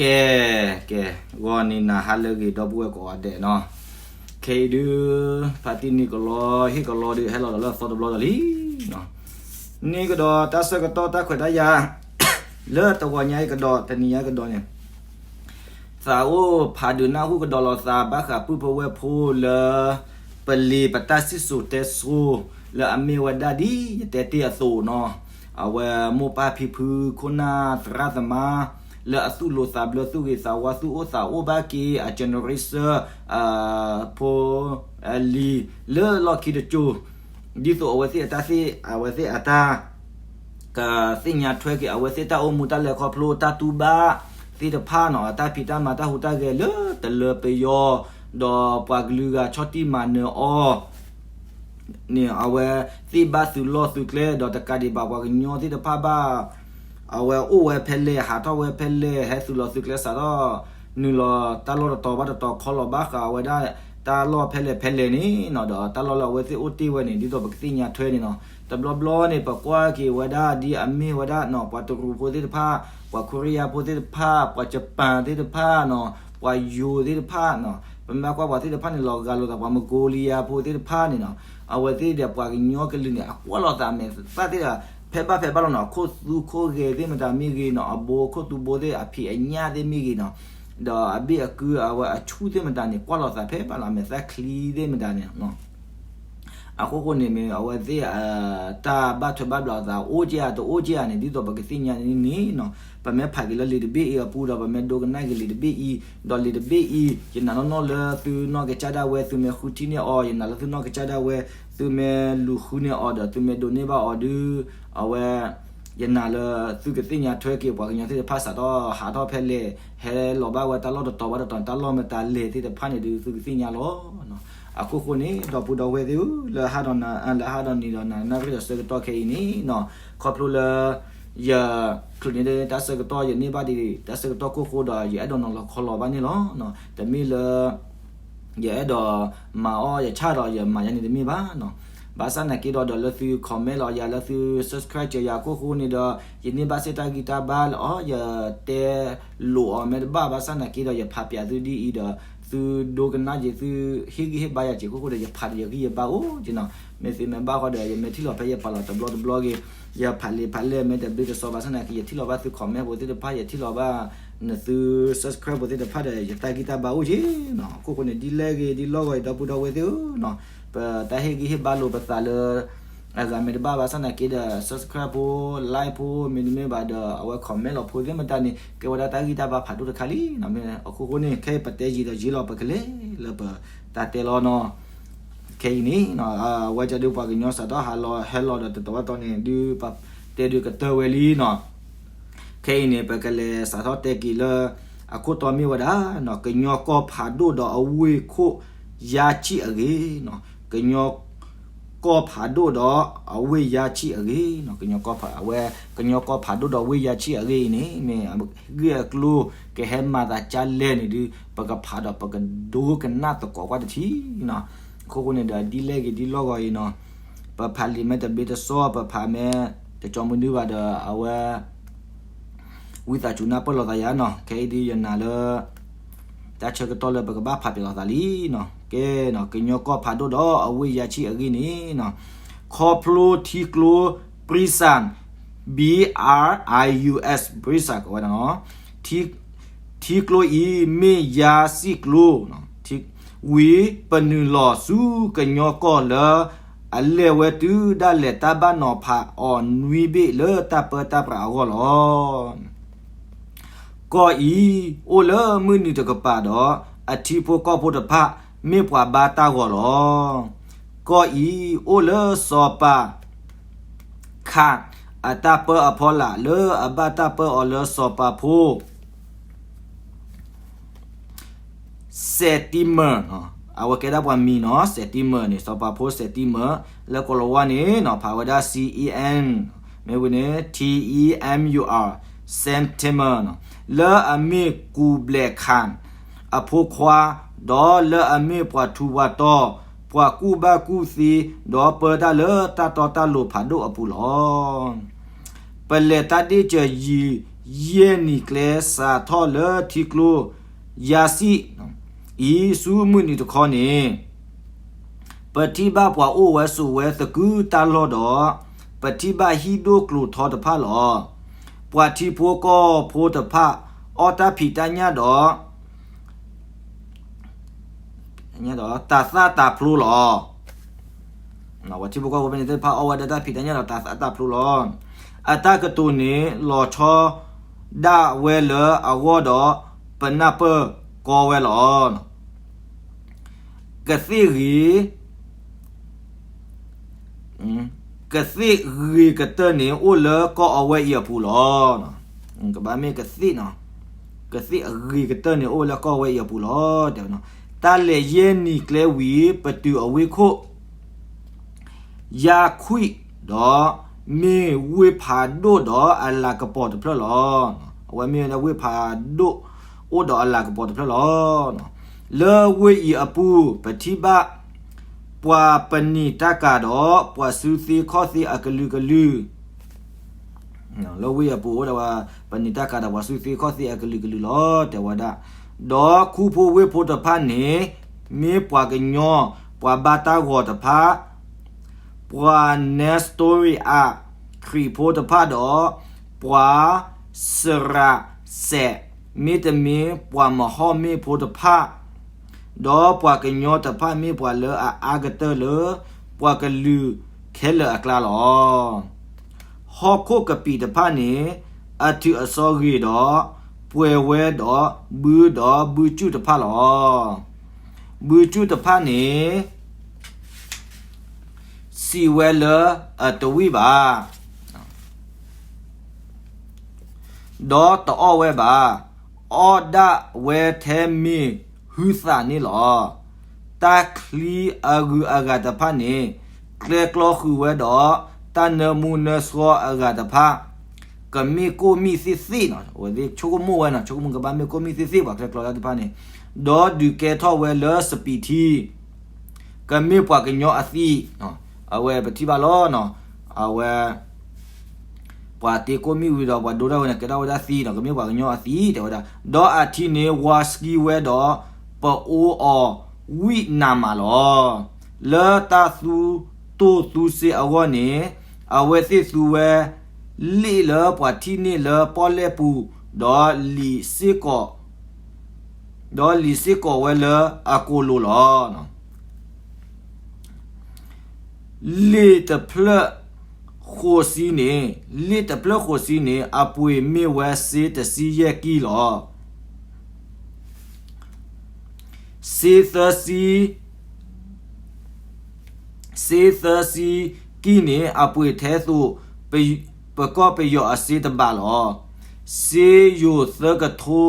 ကဲ, ကဲ, ဂီၤနံၤနၤဟါလၢအဂ့ၤ ဒီပုၢ်ဝဲၢ်ကိးဂၤဒဲးနီၤ, ခဲအံၤဒုး ဖါတံၢ်နံၤကလီ ဟ့ၣ်ကလီဒုး ဟဲလီၤဒီးလၢအသီတဘျီဒီးလံနီၤ, န့ၢ်ကဒီးတၢ်ဆၢကတီၢ်တၢ်ခွဲးတၢ်ယာ် လၢတဂီၤညါအံၤကဒီး တနံၤညါကဒီးန့ၣ် သးအိၣ်ဖးဒုးနၢ်ဟူကဒီးလိာ်သး ဘၣ်ဃးပုၢ်ဖိဝဲၢ်ဖိလၢ ပလံၤပတၢ်စံၣ်စိၤတဲစိၤ လၢအမ့ၢ်ဝဲဒၣ်ဒ်ယတဲတ့ၢ်အသိးနီၤ, အဝဲမိၢ်ပၢ်ဖံဖု ခိၣ်နၢ်သရၣ်သမါ လၢအသူၣ်လိၤသးဘျၢ သူၣ်ဂ့ၤသးဝါ သူၣ်အိၣ်သးအိၣ်ဘၣ်က့ၤ အ generation ဖိ လံၤ လၢလီၢ်ခံတစိၤ ဒ်သိးအဝဲသ့ၣ်အတၢ်သ့ၣ် အဝဲသ့ၣ်အတၢ် ကသ့ၣ်ညါထွဲက့ၤ အဝဲသ့ၣ်တၢ်အိၣ်မူတၢ်လဲၤခီဖျိ တၢ်တူၢ်ဘၣ်သ့ၣ်တဖၣ်နီၤ, အတၢ်ဖံးတၢ်မၤ တၢ်ဟူးတၢ်ဂဲၤလၢတလၢပယီၤ, ဒီးပှၤကလုာ်ဂၤဆီၣ်တံၢ်မၤနၢၤအီၤန့ၣ် အဝဲသ့ၣ်ဘၣ်သုးလီၢ်သုးကျဲ ဒီးတကးဒံးဘၣ်ပှၤကညီသ့ၣ်တဖၣ်ဘၣ် အဝဲအိၣ်ဝဲဖဲလဲၣ် ဟးထီၣ်ဝဲဖဲလဲၣ် ဟဲသုးလီၤသုးကျဲ စးထီၣ်နုာ်လီၤတၢ်လီၢ်တတီၤဘၣ်တတီၤ ခီလီၤဘၣ်ဃးဝဲဒၣ် တၢ်လီၢ်ဖဲလဲၣ်ဖဲလဲၣ်န့ၣ်နီၤ, ဒီးတၢ်လီၢ်လၢအဝဲသ့ၣ်အိၣ်တ့ၢ်ဝဲန့ၣ် ဒ်သိးပကသ့ၣ်ညါထွဲန့ၣ်နီၤ, တဘျီဘျီန့ၣ် ပကွၢ်က့ၤဝဲဒၣ်ဒ်အမ့ၢ်ဝဲဒၣ်နီၤ ပှၤတရူးဖိသ့ၣ်တဖၣ်, ပှၤခိရံယါဖိသ့ၣ်တဖၣ်, ပှၤကပၣ်သ့ၣ်တဖၣ်နီၤ, ပှၤယိၤသ့ၣ်တဖၣ်နီၤ, ပမ့ၢ်ကွၢ်ပှၤသ့ၣ်တဖၣ်န့ၣ် လီၤဂာ်လိာ်သး ပှၤမကီလံယါဖိသ့ၣ်တဖၣ်န့ၣ်နီၤ, အဝဲသ့ၣ်ဒီးပှၤကညီကလုာ်န့ၣ် အကွၢ်လိာ်သးမဲာ်သၣ်သ့ၣ်ဒီး ဖဲဘၣ်ဖဲဘၣ်လီၤနီၤ, ခိၣ်သူခိၣ်ဂဲၤသ့ၣ်မတၤမ့ၢ်ဂ့ၤနီၤ, အဘိခိၣ်သူဘိသ့ၣ် အဖံးအညၣ်သ့ၣ်မ့ၢ်ဂ့ၤနီၤ, ဒီးအဘ့ၣ်အကု အဝဲအဆူၣ်သ့ၣ်မတၤန့ၣ် ကွၢ်လိာ်သးဖဲဘၣ်လီၤ အမဲာ်သၣ်ချံသ့ၣ်မတၤန့ၣ် အဃိဃိန့ၣ်မ့ၢ် အဝဲသ့ၣ် တၢ်ဘၣ်ထွဲဘၣ်ဘျးအသး အိၣ်က့ဧါတအိၣ်က့ဧါန့ၣ် ဒ်သိးပကသ့ၣ်ညါန့ၣ်နီၤ, ပမ့ၢ်ဖးက့ၤလၢလံာ်တဘ့ၣ်အံၤအပူၤဒီး ပမ့ၢ်ဒိကနၣ်က့ၤလံာ်တဘ့ၣ်အံၤ, ဒီးလံာ်တဘ့ၣ်အံၤ ယနာ်နီၢ်နီၢ်လၢသုနီၢ်ကစၢ်ဒၣ်ဝဲ သုမ့ၢ်ဃုထံၣ်န့ၢ်အီၤ, ယနာ်လၢသုနီၢ်ကစၢ်ဒၣ်ဝဲ သုမ့ၢ်လူၤဃုန့ၢ်အီၤဒီး သုမ့ၢ်ဒိးန့ၢ်ဘၣ်အီၤဒုး အဝဲ ယနာ်လၢသုကသ့ၣ်ညါထွဲက့ၤ ပှၤကညီသ့ၣ်တဖၣ် စးထီၣ်ဟးထီၣ်ဖဲလဲၣ် ဟဲလီၤဘၣ်ဝဲတၢ်လီၢ်တတီၤဘၣ်တတီၤ တၢ်လီၢ်မတၤလဲၣ်သ့ၣ်တဖၣ်န့ၣ်ဒုး သုကသ့ၣ်ညါလီၤ. အဃိဃိန့ၣ် ဒီပုၢ်ဒီဝဲၢ်သ့ၣ်ဧၢ, လၢဟါဒီးနၤ လၢဟါဒီးနံၤဒီးနၤ နၣ်ရံၣ်ဒီးဆၢကတီၢ်ခဲအံၤန့ၣ်နီၤ, ခီဖျိလၢ ယချုးန့ၢ်တၢ်ဆၢကတီၢ် ယန့ၢ်ဘၣ်ဒံးတၢ်ဆၢကတီၢ်ခိၣ်ဃိဒီး ယအဲၣ်ဒိးနီၤလီၤခီလီၤဘၣ်န့ၣ်လီၤ. တမ့ၢ်လၢ ယအဲၣ်ဒိးမၤအီၣ်ယဆၣ်ဒီး ယမၤယါန့ၣ်တမ့ၢ်ဘၣ်နီၤ. ဘၣ်ဆၣ်နာ်က့ဒီး ဒီးလၢသု comment လီၤယၤ လၢသု subscribe စၢၤယၤအခိၣ်ဃိန့ၣ်ဒီး ယန့ၢ်ဘၣ်စ့ၢ်တၢ်ဂံၢ်တၢ်ဘါလၢအီၤ ယတဲလိာ်အီၤမ့ၢ်တဘၣ် ဘၣ်ဆၣ်နာ်က့ဒီး ယဖးပၠးသုဒ်အံၤဒီး သုဒိကနၣ်က့ၤ သုဟ့ၣ်ဂံၢ်ဟ့ၣ်ဘါယၤစ့ၢ်ခိၣ်ဃိဒီး ယဖးဒီးယဂံၢ်ယဘါအိၣ်က့နီၤ. မ့ၢ်သုမ့ၢ်ဘၣ်ဃီဒီး ယမ့ၢ်ထံၣ်လီၤဖဲယပာ်လီၤတဘျီတဘျီဂ့ၤ, ယဖးလံာ်ဖးလဲၢ်မ့ၢ်တဘျ့တစီဘၣ်ဆၣ်နာ်က့ ယထံၣ်လီၤဘၣ်သု comment ဖိသ့ၣ်တဖၣ် ယထံၣ်လီၤဘၣ် နသု subscribe ဖိသ့ၣ်တဖၣ်ဒီး ယတၢ်ဂံၢ်တၢ်ဘါအိၣ်က့နီၤ. အခိၣ်ဃိန့ၣ် ဒ်လဲၣ်ဂ့ၤ ဒ်လီၢ်ဂီၤအံၤ ဒီပုၢ်ဒီဝဲၢ်သ့ၣ်ဧၢနီၤ, ပတၢ်ဟ့ၣ်ဂံၢ်ဟ့ၣ်ဘါလိာ်ပသးလၢ အဂၤမ့ၢ်တဘၣ်ဘၣ်ဆၣ်နာ်က့ဒီး subscribe ဖိ like ဖိ မ့တမ့ၢ်ဘၣ်ဒီး အဝဲ comment လီၤဖိသ့ၣ်မတၤန့ၣ် ကဲဝဲဒၣ်တၢ်ဂံၢ်တၢ်ဘါဖးဒိၣ်တခါလံနီၤ. မ့ၢ်အခိၣ်ဃိန့ၣ် ခဲအံၤပတဲယံာ်ဒီးယံာ်လီၤ ပကလဲၤလၢပတၢ်တဲလီၤနီၤ. ခဲအံၤန့ၣ် အဝဲကၢဒုးပှၤကညီစးထီၣ်ဟးလီၤဟဲလီၤဒီးတတီၤဘၣ်တတီၤန့ၣ် ဒုးပတဲဒုးကတၢၢ်ဝဲလံနီၤ. ခဲအံၤန့ၣ် ပကလဲၤစးထီၣ်တဲက့ၤလၢ အခိၣ်တီမ့ၢ်ဝဲဒၣ်နီၤ ကညီကီၢ်ဖးဒိၣ်ဒီးအဝ့ၢ်ခိၣ်ယါဆံၣ်အဂ့ၢ်နီၤ, ကညီကီၢ်ဖးဒိၣ်ဒီးအဝ့ၢ်ယါဆံၣ်အဂ့ၢ်နီၤ, ကညီကီၢ်ဖး အဝဲ ကညီကီၢ်ဖးဒိၣ်ဒီးဝ့ၢ်ယါဆံၣ်အဂ့ၢ်အံၤန့ၣ် မ့ၢ်အဂ့ၢ်အကျိၤ ကဟဲမၤသးကၢ်လဲၢ်န့ၣ်ဒုး ပကဖးဒီးပကဒိကနၣ်သကိးကွၢ်တထံၣ်နီၤ. အခိၣ်ဃိန့ၣ်ဒီး ဒ်လဲၣ်ဂ့ၤဒ်လီၢ်ဂီၤအံၤနီၤ, ပဖးလံာ်မ့ၢ်တဘျ့တစီ ပဖးမ့ၢ်တကၠီမနုၤဘၣ်ဒီး အဝဲ ဝံသးစူၤနၢ်ပၢၢ်လိာ်သးယၤနီၤ. ခဲအံၤဒုးယနာ်လၢ တၢ်ဆၢကတီၢ်လၢပကဘၣ်ဖးပၠးလိာ်သးလံနီၤ. ကဲနီၤ ကညီကီၢ်ဖးဒိၣ်ဒီးအဝ့ၢ်ယါဆံၣ်အဂ့ၢ်န့ၣ်နီၤ, ခီဖျိထံကျိ ဘြံစၣ် ဘံၣ် အါ အါ ယူၣ် အ့ၣ် ဘြံစၣ် ကဝဲဒၣ်နီၤ, ထံကျိအံၤမ့ၢ်ယါစံၣ်ကျိ ဝံၤပနုာ်လီၤဆူကညီကီၢ်လၢ အလဲၤဝဲတုၤဒၣ်လဲာ်တၢ်ဘၣ်နီၤဖးအီၤနွံဘ့ၣ်လၢတၢ်ပၢတၢ်ပြးအဂီၢ်လီၤ. ကီၢ်အံၤအိၣ်လၢမုၢ်နုာ်တကပၤဒီး အထံဖိကီၢ်ဖိတဖၣ်မ့ၢ်ပှၤဘါတၢ်ဂီၤလီၤ. ကီၢ်အံၤအိၣ်လၢစီၤပၤ ခၣ် အတၢ်ပၢအဖီလာ် လၢအဘၣ်တၢ်ပၢအီၤလၢစီၤပၤဖိ စဲးတံမၢၣ်, အဝဲကဲဒၣ်ပှၤမံၤနီၤ, စဲးတံမၢၣ်န့ၣ် စီၤပၤဖိစဲးတံမၢၣ် လၢကိၤလၤဝါန့ၣ်နီၤ ဖးဝဲဒၣ် စံၣ်အံၣ်အ့ၣ် မ့ၢ်ဝံၤန့ၣ် ထံၣ်အံၣ်အ့ၣ်မူၣ်အၣ် စဲးတံမၢၣ်နီၤ, လၢအမ့ၢ်ကူးဘျဲးခၣ် အဖိခွါ, ဒီးလၢအမ့ၢ်ပှၤထူးပှၤတီၤ, ပှၤကူၣ်ဘၣ်ကူၣ်သ့, ဒီးပၢတၢ်လၢတၢ်တီတၢ်လိၤဖးဒိၣ်အပူၤလီၤ. ပလဲၤတၢ်ဒ့ၣ်စၢၤယံၤ ယဲၢ်နံၣ်ကျဲစးထီၣ်လၢထံကျိယါစံၣ်အံၤ ဆူမုၢ်နံၤတခီန့ၣ် ပထံၣ်ဘၣ်ပှၤအိၣ်ဝဲဆိးဝဲသကုၤတၢ်လီၢ်ဒီး ပထံၣ်ဘၣ်ဟံၣ်ဒိၣ်ကျိၤထီတဖၣ်လီၤ. ပှၤထံဖိကီၢ်ဖိတဖၣ် အီၣ်တၢ်ဖံးတၢ်ညၣ်ဒီး တၤသၣ်တၤဖျိလီၤ. ပှၤထံဖိကီၢ်ဖိဖဲန့ၣ်သ့ၣ်တဖၣ်အီၣ်ဝဲဒၣ်တၢ်ဖံးတၢ်ညၣ်ဒီးတၤသၣ်တၤဖျိလီၤ. အတၢ်ကတိၤန့ၣ် လီၤဆီဒၣ်ဝဲလၢအဂီၢ်ဒီး ပနၢ်ပၢၢ်ကီဝဲလီၤ. ကသ့ၣ်ဂ့ၤ ကသ့ၣ်ဂ့ၤကတၢၢ်န့ၣ် အိၣ်လၢကီၢ်အဝဲအံၤအပူၤလီၤ. ကဘၣ်မ့ၢ်ကသ့ၣ်နီၤ, ကသ့ၣ်အဂ့ၤကတၢၢ်န့ၣ် အိၣ်ဝဲလၢကီၢ်အဝဲအံၤအပူၤလီၤ. တဲဝဲနီၤ, တၢ်လဲၤယဲၢ်နံၣ်ကျဲဝံၤ ပတုာ်အဝ့ၢ်ခိၣ် ယါခွံၣ်ဒီး မ့ၢ်ဝ့ၢ်ဖးဒိၣ်ဒီးအလၤကပီၤတဖျၢၣ်လီၤ. အဝဲမ့ၢ်ဝဲဒၣ်ဝ့ၢ်ဖးဒိၣ် အိၣ်ဒီးအလၤကပီၤတဖျၢၣ်လီၤ. လၢဝ့ၢ်အံၤအပူၤ ပထံၣ်ဘၣ် ပှၤပနံာ်တၢ်ကၤဒီး ပှၤစုသ့ခီၣ်သ့အကလုာ်ကလုာ် လၢဝ့ၢ်အပူၤအိၣ်ဒီးပှၤပနံာ်တၢ်ကၤဒီးပှၤစုသ့ခီၣ်သ့အကလုာ်ကလုာ်လီၤ တဲဝဲဒၣ်. ဒီးခူဖိဝ့ၢ်ဖိတဖၣ်န့ၣ် မ့ၢ်ပှၤကညီ ပှၤဘါတၢ်ဂီၤတဖၣ်, ပှၤနဲစတိရံအၤ ခရံာ်ဖိတဖၣ်ဒီး ပှၤစရးစဲး မ့တမ့ၢ်ပှၤမဟီၣ်မ့ၣ်ဖိတဖၣ်, ဒီးပှၤကညီတဖၣ်မ့ၢ်ပှၤလၢအအါကတၢၢ်လၢ ပှၤကလုာ်ခဲလၢာ်အကျါလီၤ. ဟီၣ်ခိၣ်ကပံာ်တဖၣ်န့ၣ် အထုးအစီဂ့ၤဒီး ပှဲၤဝဲဒီးဘုဒီးဘုကၠူၣ်တဖၣ်လီၤ. ဘုကၠူၣ်တဖၣ်န့ၣ် စံးဝဲလၢအတဝံၣ်ဘၣ် ဒီးတအီၣ်ဝဲဘၣ်, အီၣ်ဒၣ်ဝဲထဲမ့ၢ်ဟုသးန့ၣ်လီၤ. တၢ်ချံအဂုၤအဂၤတဖၣ်န့ၣ် ကျဲကျီဃုာ်ဝဲဒီး တၢ်နၢမူနၢဆှီအဂၤတဖၣ် ကမ့ၢ်ကိၣ်မံၣ်သ့ၣ်သ့ၣ်နီၤ, အဝဲသ့ၣ်ဆိကမိၣ်ဝဲနီၤ, ဆိကမိၣ်ကဘၣ်မ့ၢ်ကိၣ်မံၣ်သ့ၣ်သ့ၣ် ပှၤကျဲကျီတၢ်တဖၣ်န့ၣ်, ဒီးဒုးကဲထီၣ်ဝဲလၢစပံးထံ ကမ့ၢ်ပှၤကညီအသံ, အဝဲပထံၣ်ဘၣ်လီၤနီၤ, အဝဲ ပှၤတ့ကိၣ်မံၣ်ဝံၤဒီး ပှၤဒိတၢ်ဝဲန့ၣ် ကဲထီၣ်ဝဲဒၣ်သံနီၤ, ကမ့ၢ်ပှၤကညီအသံ တဲဝဲဒၣ်, ဒီးအထံန့ၣ် ဝါစကံဝဲဒီး ပအိၣ်အီၤဝံၣ်နးမးလီၤ. လၢတၢ်သူတိၢ်သူစ့အဂီၢ်န့ၣ် အဝဲသ့ၣ်သူဝဲ လ့ၣ်လၢပှၤထံၣ်န့ၢ်လၢပီၣ်လဲၣ်ပူၤ, ဒီးလံာ်စ့ၢ်ကီး ဒီးလံာ်စ့ၢ်ကီးဝဲလၢအကိာ်လိၤလီၤ. လ့ၣ်တဖျၢၣ်ဃိးဆံန့ၣ်, လ့ၣ်တဖျၢၣ်ဃိးဆံန့ၣ် အပှ့ၤမ့ၢ်ဝဲစ့တဆံယဲၢ်ကံၢ်လီၤ. စ့သၢဆံ စ့သၢဆံကံၢ်န့ၣ် အပှ့ၤထဲသိး ပကီၢ်ပယီၤအစ့တဘးလီၤ. စ့ယိၤသၢကထိ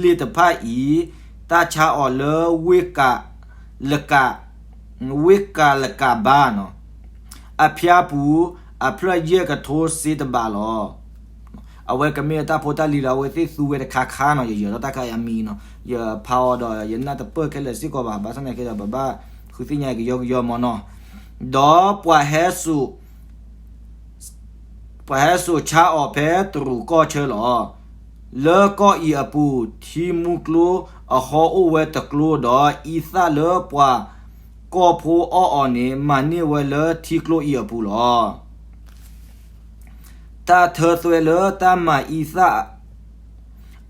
လ့ၣ်တဖၣ်အံၤ တၢ်ဆါအီၤလၢဝ့ၢ်ကၤလကၤ ဝ့ၢ်ကၤလကၤဘါနီၤ, အဖၠါပူၤ အဖျၢၣ်ယဲၢ်ကထိစ့တဘးလီၤ. အဝဲကမ့ၢ်တၢ်ဖိတၢ်လံၤလီၤ, အဝဲသ့ၣ်သူဝဲတခါခါနီၤ, ယယီၤဒီးတၢ်ခါအံၤအမံၤနီၤ, ယဖးအီၤဒီးယနၢ်တပၢၢ်ခဲလၢာ်စ့ၢ်ကီးဘၣ်, ဘၣ်ဆၣ်သနာ်က့ဒီး ပဘၣ်ဃုသ့ၣ်ညါကယီကယီမးနီၤ. ဒီးပှၤဟဲစိာ် ပှၤဟဲစိာ်ဆါအီၤဖဲတရူးကီၢ်ဆၢလီၤ. လၢကီၢ်အံၤအပူၤ ထံမူကျိအဟီၣ်အိၣ်ဝဲတကျိဒီး အံသၣ်လၢပှၤကီၢ်ဖိအီၣ်အီၤန့ၣ် မၤန့ၢ်ဝဲလၢထံကျိအံၤအပူၤလီၤ. တၢ်ထၢသွဲလၢတၢ်မၤအံသၣ်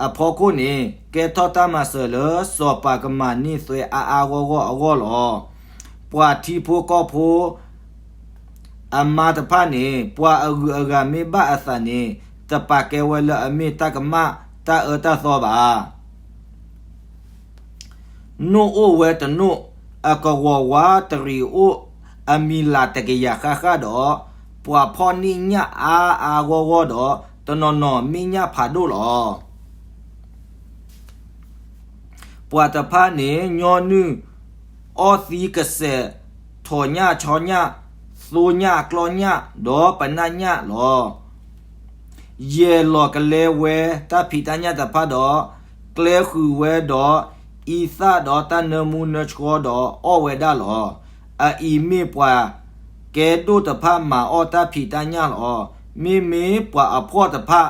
အဖီခိၣ်န့ၣ် ကဲထီၣ်တၢ်မၤစၢၤလၢ စီၤပၤကမၤန့ၢ်သွဲအါအါဂီၢ်ဂီၢ်အဂီၢ်လီၤ. ပှၤထံဖိကီၢ်ဖိ အမါတဖၣ်န့ၣ် ပှၤအဂုၤအဂၤမ့ၢ်ဘၣ်အသးန့ၣ် တပာ်ကဲဝဲလၢအမ့ၢ်တၢ်ကမၣ်တၢ်အၢတၢ်သီဘၣ်. နိၣ်အိၣ်ဝဲတနိၣ် အကဝီၤဝါတရံးအိၣ် အမံၤလၢ်တကယၤဃၣ်ဃၣ်ဒီး ပှၤဖီၣ်န့ၢ်ညၣ်အါအါဂီၢ်ဂီၢ်ဒီး တနီၤနီၤမ့ၢ်ညၣ်ဖးဒိၣ်လီၤ. ပှၤတဖၣ်န့ၣ် ညီနုၢ်အီၣ်သံကစဲး ထိးညၣ်ဆီညၣ် သိညၣ်ကျီညၣ် ဒီးပနၢ်ညၣ်လီၤ. ယဲၢ်လီၤကလဲဝဲတၢ်ဖံးတၢ်ညၣ်တဖၣ်ဒီး ကျဲဃုာ်ဝဲဒီး အံသၣ်ဒီးတၢ်နၢမူနၢဆှီဒီးအီၣ်ဝဲဒၣ်လီၤ. အအံၤမ့ၢ်ပှၤကဲဒိၣ်တဖၣ်မၤအီၣ်တၢ်ဖံးတၢ်ညၣ်လီၤ. မ့မ့ၢ်ပှၤအဖှီၣ်တဖၣ်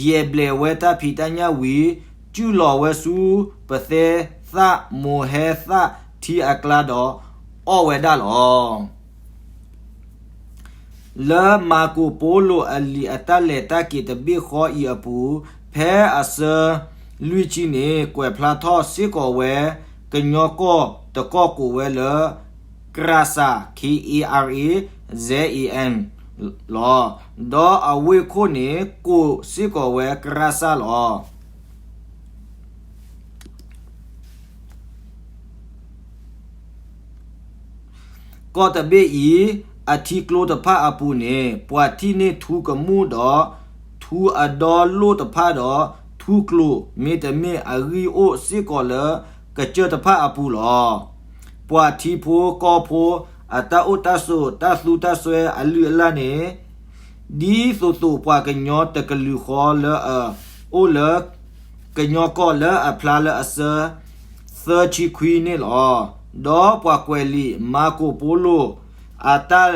ယဲၢ်ဘျဲၣ်ဝဲတၢ်ဖံးတၢ်ညၣ်ဝံၤ, စုၣ်လီၤဝဲဆူပသဲသၣ်မိၤဟဲသၣ်ထံအကျါဒီး အီၣ်ဝဲဒၣ်လီၤ. လၢမၤကိာ်ပီလိာ်အလံာ်အတၢ်လဲၤတၢ်က့ၤတဘ့ၣ်ဃီအံၤအပူၤ, ဖဲအဆၢလွံၢ်ဆံန့ၣ် ကွဲးဖျါထီၣ်စ့ၢ်ကီးဝဲ ကညီကီၢ်တကီၢ်ကိးဝဲလၢ Krazan, K A R A Z A N လီၤ. ဒီးအဝ့ၢ်ခိၣ်န့ၣ် ကိးစ့ၢ်ကီးဝဲ Krazan လီၤ. ကီၢ်တဘ့ၣ်အံၤ အထံကျိတဖၣ်အပူၤန့ၣ် ပှၤထံၣ်န့ၢ်ထူကမူၣ်ဒီး ထူအဒီလိၣ်တဖၣ်ဒီး ထူကျိၤ မ့တမ့ၢ်အဂံၢ်အိၣ်စ့ၢ်ကီးလၢ ကစၢၢ်တဖၣ်အပူၤလီၤ. ပှၤထံဖိကီၢ်ဖိ အတၢ်အိၣ်တၢ်ဆိး တၢ်သူတၢ်စွဲအလုၢ်အလၢ်န့ၣ် ဒ်သိးသိးပှၤကညီတကလုာ်ဃီလၢအအိၣ်လၢ ကညီကီၢ်လၢအဖျါလၢအဆၢ သၢဆံခွံန့ၣ်လီၤ. ဒီးပှၤကွဲးလံာ် မၤကိာ်ပီလိာ် အတၢ်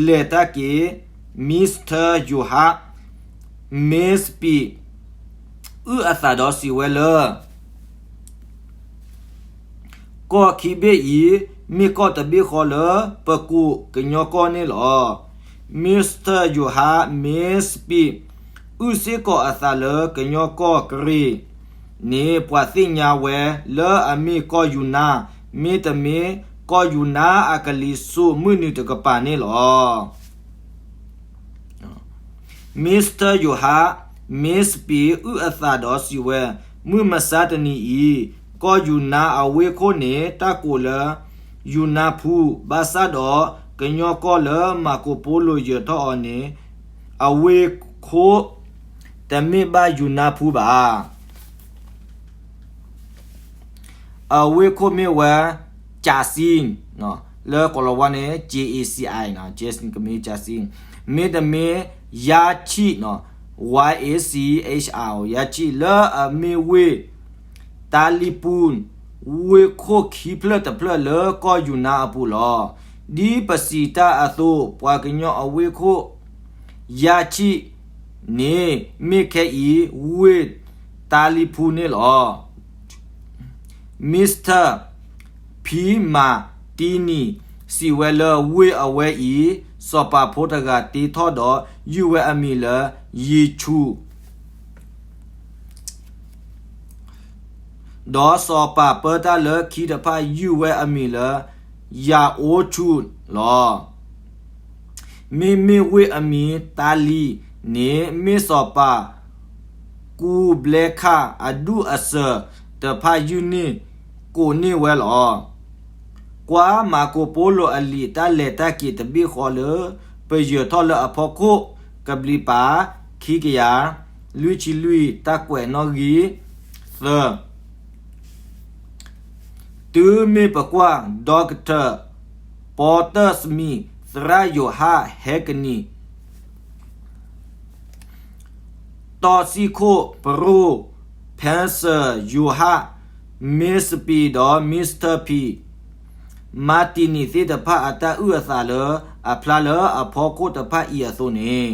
လဲၤတၢ်က့ၤ Mister Yohan Mespi အုၣ်အသးဒီးစံးဝဲလၢ ကီၢ်ခံဘ့ၣ်အံၤ မ့ၢ်ကီၢ်တဘ့ၣ်ဃီလၢပကိးကညီကီၢ်န့ၣ်လီၤ. Mister Yohan Mespi အုၣ်စ့ၢ်ကီးအသးလၢကညီကီၢ်ကရ့ၣ်န့ၣ် ပှၤသ့ၣ်ညါဝဲလၢအမ့ၢ်ကီၢ်ယူၤနါ, မ့တမ့ၢ်ကီၢ်ယူၤနါအကလံၤစိးမုၢ်နုာ်တကပၤန့ၣ်လီၤ. Mister Yohan Mespi အုၣ်အသးဒီးစံးဝဲ, မုၢ်မဆါတနံၤအံၤ ကီၢ်ယူၤနါအဝ့ၢ်ခိၣ်န့ၣ် တၢ်ကိးလၢ ယူၤနါဖူ, ဘၣ်ဆၣ်ဒီးကညီကီၢ်လၢမၤကိာ်ပီလိာ်ယၢၤထီၣ်အီၤန့ၣ် အဝ့ၢ်ခိၣ်တမ့ၢ်ဘၣ်ယူၤနါဖူဘၣ်. အဝ့ၢ်ခိၣ်မ့ၢ်ဝဲ Jaci, လၢကိးလီၤဝါန့ၣ် J A C I, Jaci ကမ့ၢ် Jaci, မ့တမ့ၢ် Yachi, Y A C H I, Yachi လၢအမ့ၢ်ဝ့ၢ် တၢ်လံၣ်ပူၤ, ဝ့ၢ်ခိၣ်ခံဖျၢၣ်တဖျၢၣ်လၢကီၢ်ယူၤနါအပူၤလီၤ. ဒ်ပစံးတၢ်အသိး ပှၤကညီအဝ့ၢ်ခိၣ် Yachi န့ၣ် မ့ၢ်ခဲအံၤ ဝ့ၢ်တၢ်လံၣ်ပူၤန့ၣ်လီၤ. Mister P Martini စံးဝဲလၢ ဝ့ၢ်အဝဲအံၤ စီၤပၤဖိတဂၤတ့ထီၣ်ဒီး ယုၢ်ဝဲအမံၤလၢ ယံၤဆူၣ် ဒီးစီၤပၤပၢတၢ်လၢခံတဖၣ် ယုၢ်ဝဲအမံၤလၢ ယၤအိဆူၣ်လီၤ. မ့မ့ၢ်ဝ့ၢ်အမံၤတၢ်လံၣ်န့ၣ် မ့ၢ်စီၤပၤကူဘျဲခၣ်အဒူၣ်အစၢၤတဖၣ် ယုၢ်န့ၢ်ကိးန့ၢ်ဝဲလီၤ. ကွၢ်မၤကိာ်ပီလိာ်အလံာ်တၢ်လဲၤတၢ်က့ၤတဘ့ၣ်ဃီလၢ ပယၢၤထီၣ်လၢအဖီခိၣ် ကဘျံးပၤ ခံကယၤလွံၢ်ဆံလွံၢ် တၢ်ကွဲးနီၣ်ဂံၢ် သၢ တုၤမ့ၢ်ပကွၢ် Doctor Porter Smith, သရၣ်ယိၤဟၣ်ဟဲကနံၣ်, တီၢ်စံခိၣ်ပရိၣ် Professor Yohan Mespi ဒီး Mister P Martini သ့ၣ်တဖၣ်အတၢ်အုၣ်အသးလၢ အဖျါလၢအဖီခိၣ်တဖၣ်အံၤအသိးန့ၣ်,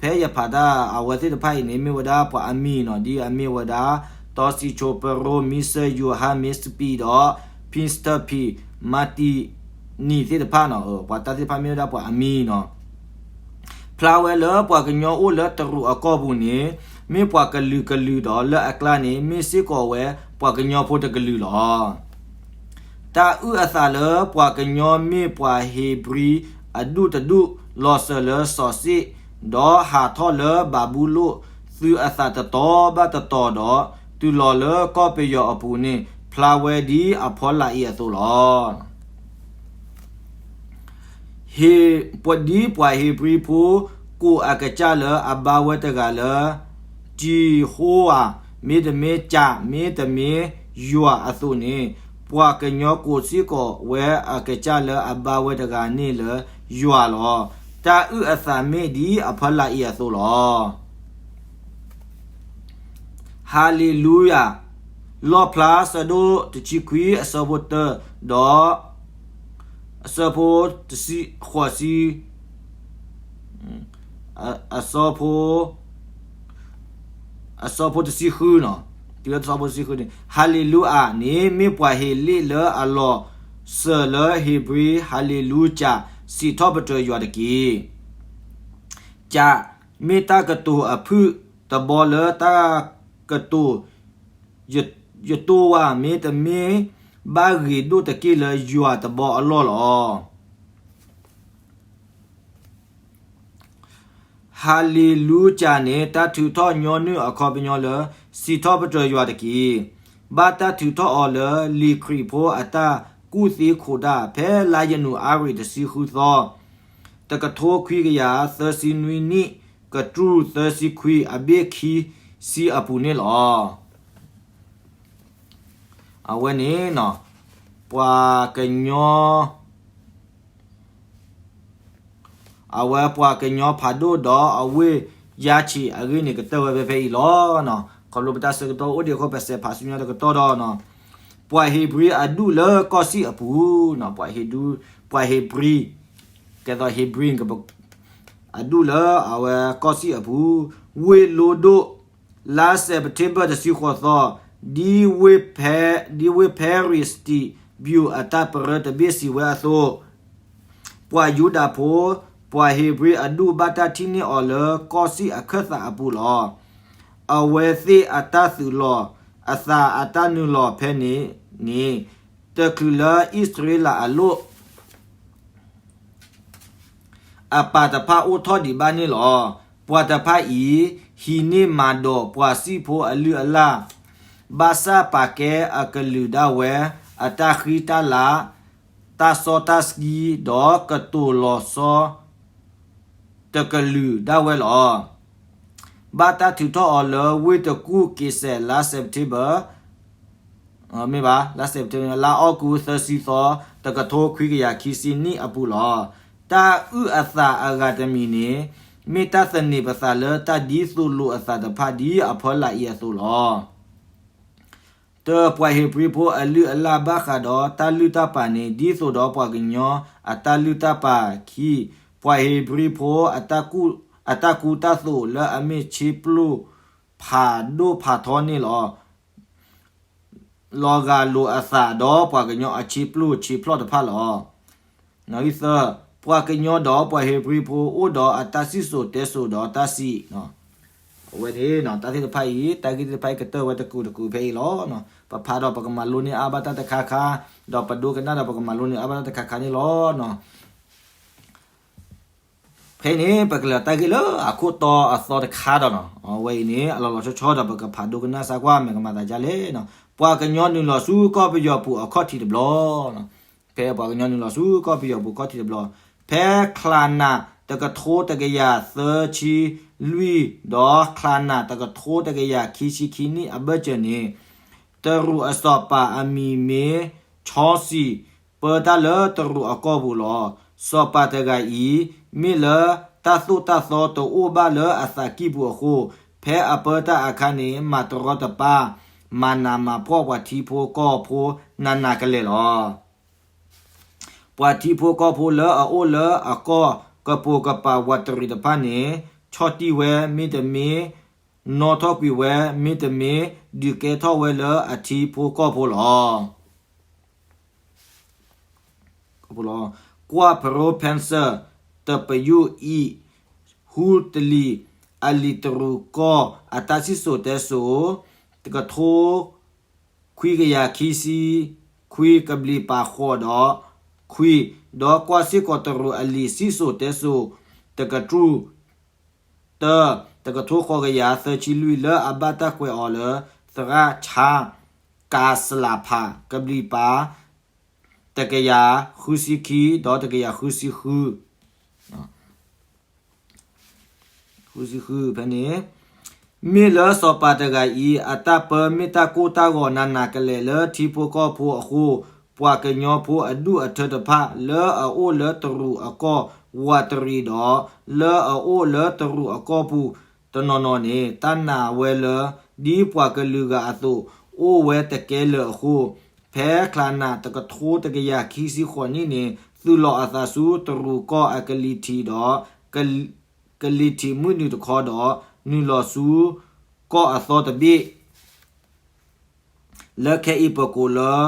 ဖဲယဖးတၢ်အဝဲသ့ၣ်တဖၣ်အံၤန့ၣ် မ့ၢ်ဝဲဒၣ်ပှၤအမံၤနီၤ, ဒ်အမ့ၢ်ဝဲဒၣ် တီၢ်စံခိၣ်ပရိၣ် Mister Yohan Mespi ဒီး Mister P Martini သ့ၣ်တဖၣ်နီၤ, ပှၤတၢ်သ့ၣ်တဖၣ်မ့ၢ်ဝဲဒၣ်ပှၤအမံၤနီၤ. ဖျါဝဲလၢပှၤကညီအိၣ်လၢတရူးအကီၢ်ပူၤန့ၣ် မ့ၢ်ပှၤကလုာ်ကလုာ်ဒီး လၢအကျါန့ၣ် မ့ၢ်စ့ၢ်ကီးဝဲပှၤကညီဖိတကလုာ်လီၤ. တၢ်အုၣ်အသးလၢပှၤကညီမ့ၢ်ပှၤဧ့ၤဘြံၤအဒူၣ်တဒူၣ် လီၤစၢၤလၢစီၤစ့ၣ်, ဒီးဟးထီၣ်လၢဘၤဘူလိၣ်သုးအသးတတီၤဘၣ်တတီၤဒီး တုၤလီၤလၢကီၢ်ပယီၤအပူၤန့ၣ် ဖျါဝဲဒ်အဖီလာ်အံၤအသိးလီၤ. ဟ့ၣ်ပှၤဒ်ပှၤဧ့ၤဘြံၤဖိ ကိးအကစၢ်လၢအဘါဝဲတဂၤလၢ ကံၤဟိဝၤ, မ့တမ့ၢ်ကၠး, မ့တမ့ၢ်ယွၤအသိးန့ၣ်, ပှၤကညီကိးစ့ၢ်ကီးဝဲအကစၢ်လၢအဘါဝဲတဂၤန့ၣ်လၢယွၤလီၤ. တၢ်အုၣ်အသးမ့ၢ်ဒ်အဖီလာ်အံၤအသိးလီၤ. ဟါလ့လူယၤ. လီၣ်ဖျါဆၢဒိၣ်တဆံခွံအဆၢဖိတၢ ဒီး အဆၢဖိတဆံဃိးဆံ အဆၢဖိ အဆၢဖိတဆံဃုနီၤ, တုၤလၢအဆၢဖိတဆံဃုန့ၣ်, ဟၤလ့လူအၤန့ၣ် မ့ၢ်ပှၤဟ့းလ့ၣ်လၢအလီၤစၢၤလၢဧ့ၤဘြံၤ, ဟၤလ့လူကၠး, စံးထီၣ်ပတြၢၤယွၤတက့ၢ်. ကၠး, မ့ၢ်တၢ်ကတိၤအဖုၣ်တဘီလၢတၢ်ကတိၤ ယတိၢ်ဝါ, မ့တမ့ၢ်ဘၣ်ဂ့ၤဒိၣ်တက့ၢ်လၢယွၤတဘီအလီၢ်လီၤ. ဟၤလ့လူကၠးန့ၣ် တၢ်ထုးထီၣ်ညီနုၢ်အခီပညီလၢ စံးထီၣ်ပတြၢၤယွၤတက့ၢ်. ဘၣ်တၢ်ထုးထီၣ်အီၤလၢလံာ်ခရံာ်ဖိအတၢ်ကူၣ်သ့ခိးတၢ် ဖဲလါယနူၤအါရံၤတဆံဃုသီ, တကထိခွံကယၤသၢဆံနွံနံၣ်, ကတြူၢ်သၢဆံခွံ အဘ့ၣ်ခံဆံအပူၤန့ၣ်လီၤ. အဝဲန့ၣ်, ပှၤကညီ အဝဲပှၤကညီဖးဒိၣ်ဒီးအဝ့ၢ်ယါဆံးအဂ့ၢ်န့ၣ် ကတၢၢ်ဝဲဖဲဖဲအံၤလီၤ. ခီဖျိပတၢ်ဆၢကတီၢ်အိၣ်ဒံးအဃိ ပစဲးဖးဆူညါတကတီၢ်ဒီး, ပှၤဧ့ၤဘြံၤအဒူၣ်လၢကီၢ်စံၣ်အပူၤ, ပှၤဧ့ၤဒူ, ပှၤဧ့ၤဘြံၤ, ကဲသိးဧ့ၤဘြံၤ အဒူၣ်လၢအဝဲကီၢ်စံၣ်အပူၤ, ဝ့ၢ်လိဒိၣ်, လါစဲးပထ့ဘၢၣ်တဆံဃိးသီ, ဒ်ဝ့ၢ်ဖဲ, ဒ်ဝ့ၢ်ဖဲရ့းစတံးဘျူးအတၢ်ပရၢတဘ့ၣ်စံးဝဲအသိး, ပှၤယူဒၤဖိ, ပှၤဧ့ၤဘြံၤအဒူၣ်ဘၣ်တၢ်ထံၣ်န့ၢ်အီၤလၢကီၢ်စံၣ်အခၢၣ်သးအပူၤလီၤ. အဝဲသ့ၣ်အတၢ်သုးလီၤအသးအတၢ်နုာ်လီၤဖဲန့ၣ်န့ၣ်, တချုးလၢအံၣ်စရ့လးအလိၣ် အပၢ်တဖၣ်အိၣ်ထီၣ်ဒံးဘၣ်န့ၣ်လီၤ. ပှၤတဖၣ်အံၤ ဟံးန့ၢ်မၤဒိးပှၤစံၣ်ဖိအလုၢ်အလၢ်, ဘၣ်ဆၣ်ပာ်ကဲအကလုာ်ဒၣ်ဝဲ အတၢ်ဃံတၢ်လၤ, တၢ်စီတၢ်ဆှံ, ဒီးကတိၤလီၤဆီ တကလုာ်ဒၣ်ဝဲလီၤ. ဘၣ်တၢ်ထုးထီၣ်အီၤလၢဝ့ၢ်တကူၣ်က့ၤစဲး လါစဲးပထ့ဘၢၣ် မ့ၢ်ဘၣ်, လါစဲးပထ့ဘၢၣ် လါအီကူးသၢဆံသီ, တကထိခွံကယၤခံဆံနံၣ်အပူၤလီၤ. တၢ်အုၣ်အသးအဂၤတမံၤန့ၣ် မ့ၢ်တၢ်သန့ၤပသးလၢတၢ်ဒ်သိးလိာ်အသးတဖၣ်ဒ်အဖီလာ်အံၤအသိးလီၤ. တၢ ပှၤဧ့ၤဘြံၤဖိအလုၢ်အလၢ်ဘၣ်ဃးဒီးတၢ်လုၢ်တၢ်ပာ်န့ၣ် ဒ်သိးဒီးပှၤကညီအတၢ်လုၢ်တၢ်ပာ်, ခံ, ပှၤဧ့ၤဘြံၤဖိအတၢ်ကူၣ်တၢ်သိးလၢအမ့ၢ်ဆ့ပျိၢ် ဖးဒိၣ်ဖးထီန့ၣ်လီၤ. လီၤဂာ်လိာ်အသးဒီးပှၤကညီအဆ့ပျိၢ်ဆ့ဖျိၣ်တဖၣ်လီၤ. သၢ, ပှၤကညီဒီးပှၤဧ့ၤဘြံၤဖိအိၣ်ဒီးအတၢ်စံၣ်စိၤတဲစိၤဒီးတၢ်စံး အဝဲန့ၣ် တၢ်သ့ၣ်တဖၣ်အံၤ တၢ်ဂ့ၢ်သ့ၣ်တဖၣ်အံၤကတၢၢ်ဝဲတကူာ်တကူာ်ဖဲအံၤလီၤ. ပဖးဒီးပကမၤလိန့ၢ်အါဘၣ်တၢ်တခါခါ, ဒီးပဒိကနၣ်ဒီးပကမၤလိန့ၢ်အါဘၣ်တၢ်တခါခါန့ၣ်လီၤ. ဖဲအံၤန့ၣ် ပကလဲၤတၢ်ဂ့ၢ်လၢအခိၣ်တီအသီတခါဒီးနီၤ, အဝဲအံၤန့ၣ် အလီၤလီၤဆီဆီဒီးပကဖးဒိကနၣ်စၢ်ကွၢ် မ့ၢ်ကမၤသးဒ်လဲၣ်. ပှၤကညီနုာ်လီၤဆူကီၢ်ပယီၤပူၤအခီၣ်ထံးတဘျီ, ဖဲပှၤကညီနုာ်လီၤဆူကီၢ်ပယီၤပူၤအခီၣ်ထံးတဘျီ, ဖဲချါနးတကထိတကယၤသၢဆံလွံၢ် ဒီးချါနးတကထိတကယၤခံဆံခံနံၣ်အဘၢၣ်စၢၤန့ၣ်, တရူးအစီၤပၤအမံၤမ့ၢ် ချီစံး ပၢတၢ်လၢတရူးအကီၢ်ပူၤလီၤ. စီၤပၤတဂၤအံၤ မ့ၢ်လၢတၢ်သိၣ်တၢ်သီတအိၣ်ဘၣ်လၢအသးကံၢ်ပူၤအဃိ, ဖဲအပၢတၢ်အခါန့ၣ် မၤတရီတပါ, မၤနးမၤဖှီၣ်ပှၤထံဖိကီၢ်ဖိနးနးကလဲာ်လီၤ. ပှၤထံဖိကီၢ်ဖိလၢအအိၣ်လၢအကီၢ်ကပိာ်ကပၤဝးတရံးတဖၣ်န့ၣ် ဆီၣ်တံၢ်ဝဲ မ့တမ့ၢ် နီၣ်ထီၣ်ကွံာ်ဝဲ မ့တမ့ၢ် ဒုးကဲထီၣ်ဝဲလၢအထံဖိကီၢ်ဖိလီၤ. ကွၢ်ဖရိဖဲစၢၣ် တပယူၣ်အံၤ ဟူတလံၤ အလံာ်တရူးကီၢ်အတၢ်စံၣ်စိၤတဲစိၤ တကထိခွံကယၤခံဆံခွံ ကဘျံးပၤဃိးဒီးခွံ, ဒီးကွၢ်စ့ၢ်ကီးတရူးအလံာ်စံၣ်စိၤတဲစိၤ တကတြူၢ် တၢ တကထိဃိးကယၤသၢဆံလွံၢ် လၢအဘၣ်တၢ်ကွဲးအီၤလၢ သရၣ်ဆါ ကၤစလးဖး ကဘျံးပၤ တကယၤဃုဆံခံ ဒီးတကယၤဃုဆံဃု ဃုဆံဃု ဖဲန့ၣ်, မ့ၢ်လၢစီၤပၤတဂၤအံၤ အတၢ်ပၢမ့ၢ်တၢ်ကိၢ်တၢ်ဂီၤနးနးကလဲာ်လၢထံဖိကီၢ်ဖိအဃိ, ပှၤကညီဖိအဒူၣ်အထၢတဖၣ် လၢအအိၣ်လၢတရူးအကီၢ်ဝးတရံးဒီး လၢအအိၣ်လၢတရူးအကီၢ်ပူၤတနီၤနီၤန့ၣ် တၢ်နာ်ဝဲလၢ ဒ်ပှၤကလုာ်ဂၤအသိး အိၣ်ဝဲတကဲလၢာ်အဃိ, ဖဲချါနးတကထိတကယၤခံဆံဃိးနံၣ်န့ၣ် သုးလီၤအသးဆူတရူးကီၢ်အကလံၤထံးဒီး ကလံၤထံးမုၢ်နုာ်တခီဒီး နုာ်လီၤဆူ ကီၢ်အသီတဘ့ၣ် လၢခဲအံၤပကိးလၢ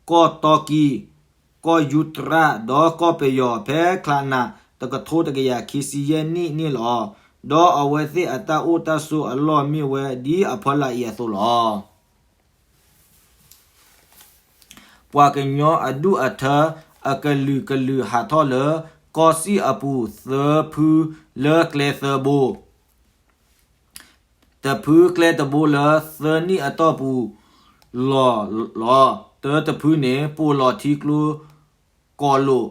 ကီၢ်တီကံ, ကီၢ်ယူတရၣ် ဒီးကီၢ်ပယီၤ ဖဲချါနံၣ် တကထိတကယၤခံဆံယဲၢ်နံၣ်န့ၣ်လီၤ. ဒီးအဝဲသ့ၣ်အတၢ်အိၣ်တၢ်ဆိးအလီၢ်မ့ၢ်ဝဲဒ်အဖီလာ်အံၤအသိးလီၤ. ပှၤကညီအဒူၣ်အထၢ အကလုာ်ကလုာ်ဟးထီၣ်လၢ ကီၢ်စံၣ်အပူၤသၢဖုလၢကျဲသၢဘိ, တဖုကျဲတဘိလၢသၢနံၣ်အတီၢ်ပူၤလီၤလီၤ. တၢတဖုန့ၣ် ပိာ်လီၤထံကျိ ကီၤလိာ်,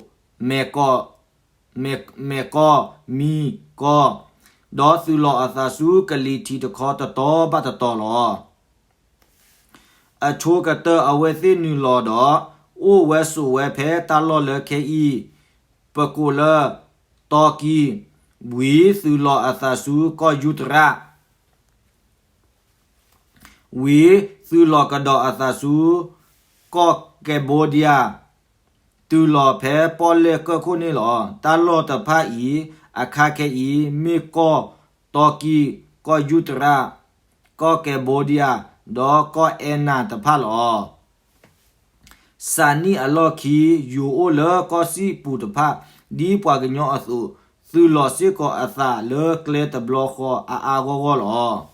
မဲာ်ကီၢ်, မဲာ်ကီၢ်, မံကီၢ်, ဒီးသုးလီၤအသးဆူကလံၤထံးတခီတတီၤဘၣ်တတီၤလီၤ. အဆိကတၢၢ်အဝဲသ့ၣ်နုာ်လီၤဒီး အိၣ်ဝဲဆိးဝဲဖဲတၢ်လီၢ်လၢခဲအံၤ ပကိးလၢ တီကံ, ဝံၤသုးလီၤအသးဆူကီၢ်ယူတရၣ်, ဝံၤသုးလီၤကဒီးအသးဆူ ကီၢ်ကဲဘိဒံယါ, တုၤလီၤဖဲပီၣ်လဲၣ်ကၢၢ်ခိၣ်န့ၣ်လီၤ. တၢ်လီၢ်တဖၣ်အံၤ အခါခဲအံၤ မ့ၢ်ကီၢ်တီကံ, ကီၢ်ယူတရၣ်, ကီၢ်ကဲဘိဒံယါ, ဒီးကီၢ်အဲနၤတဖၣ်လီၤ. စးနံၣ်အလီၢ်ခံ ယိၤအိၣ်လၢကီၢ်စံၣ်ပူၤတဖၣ် ဒ်ပှၤကညီအသိး သုးလီၤစ့ၢ်ကီးအသးလၢကျဲတဘျီဃီအါအါဂီၢ်ဂီၢ်လီၤ.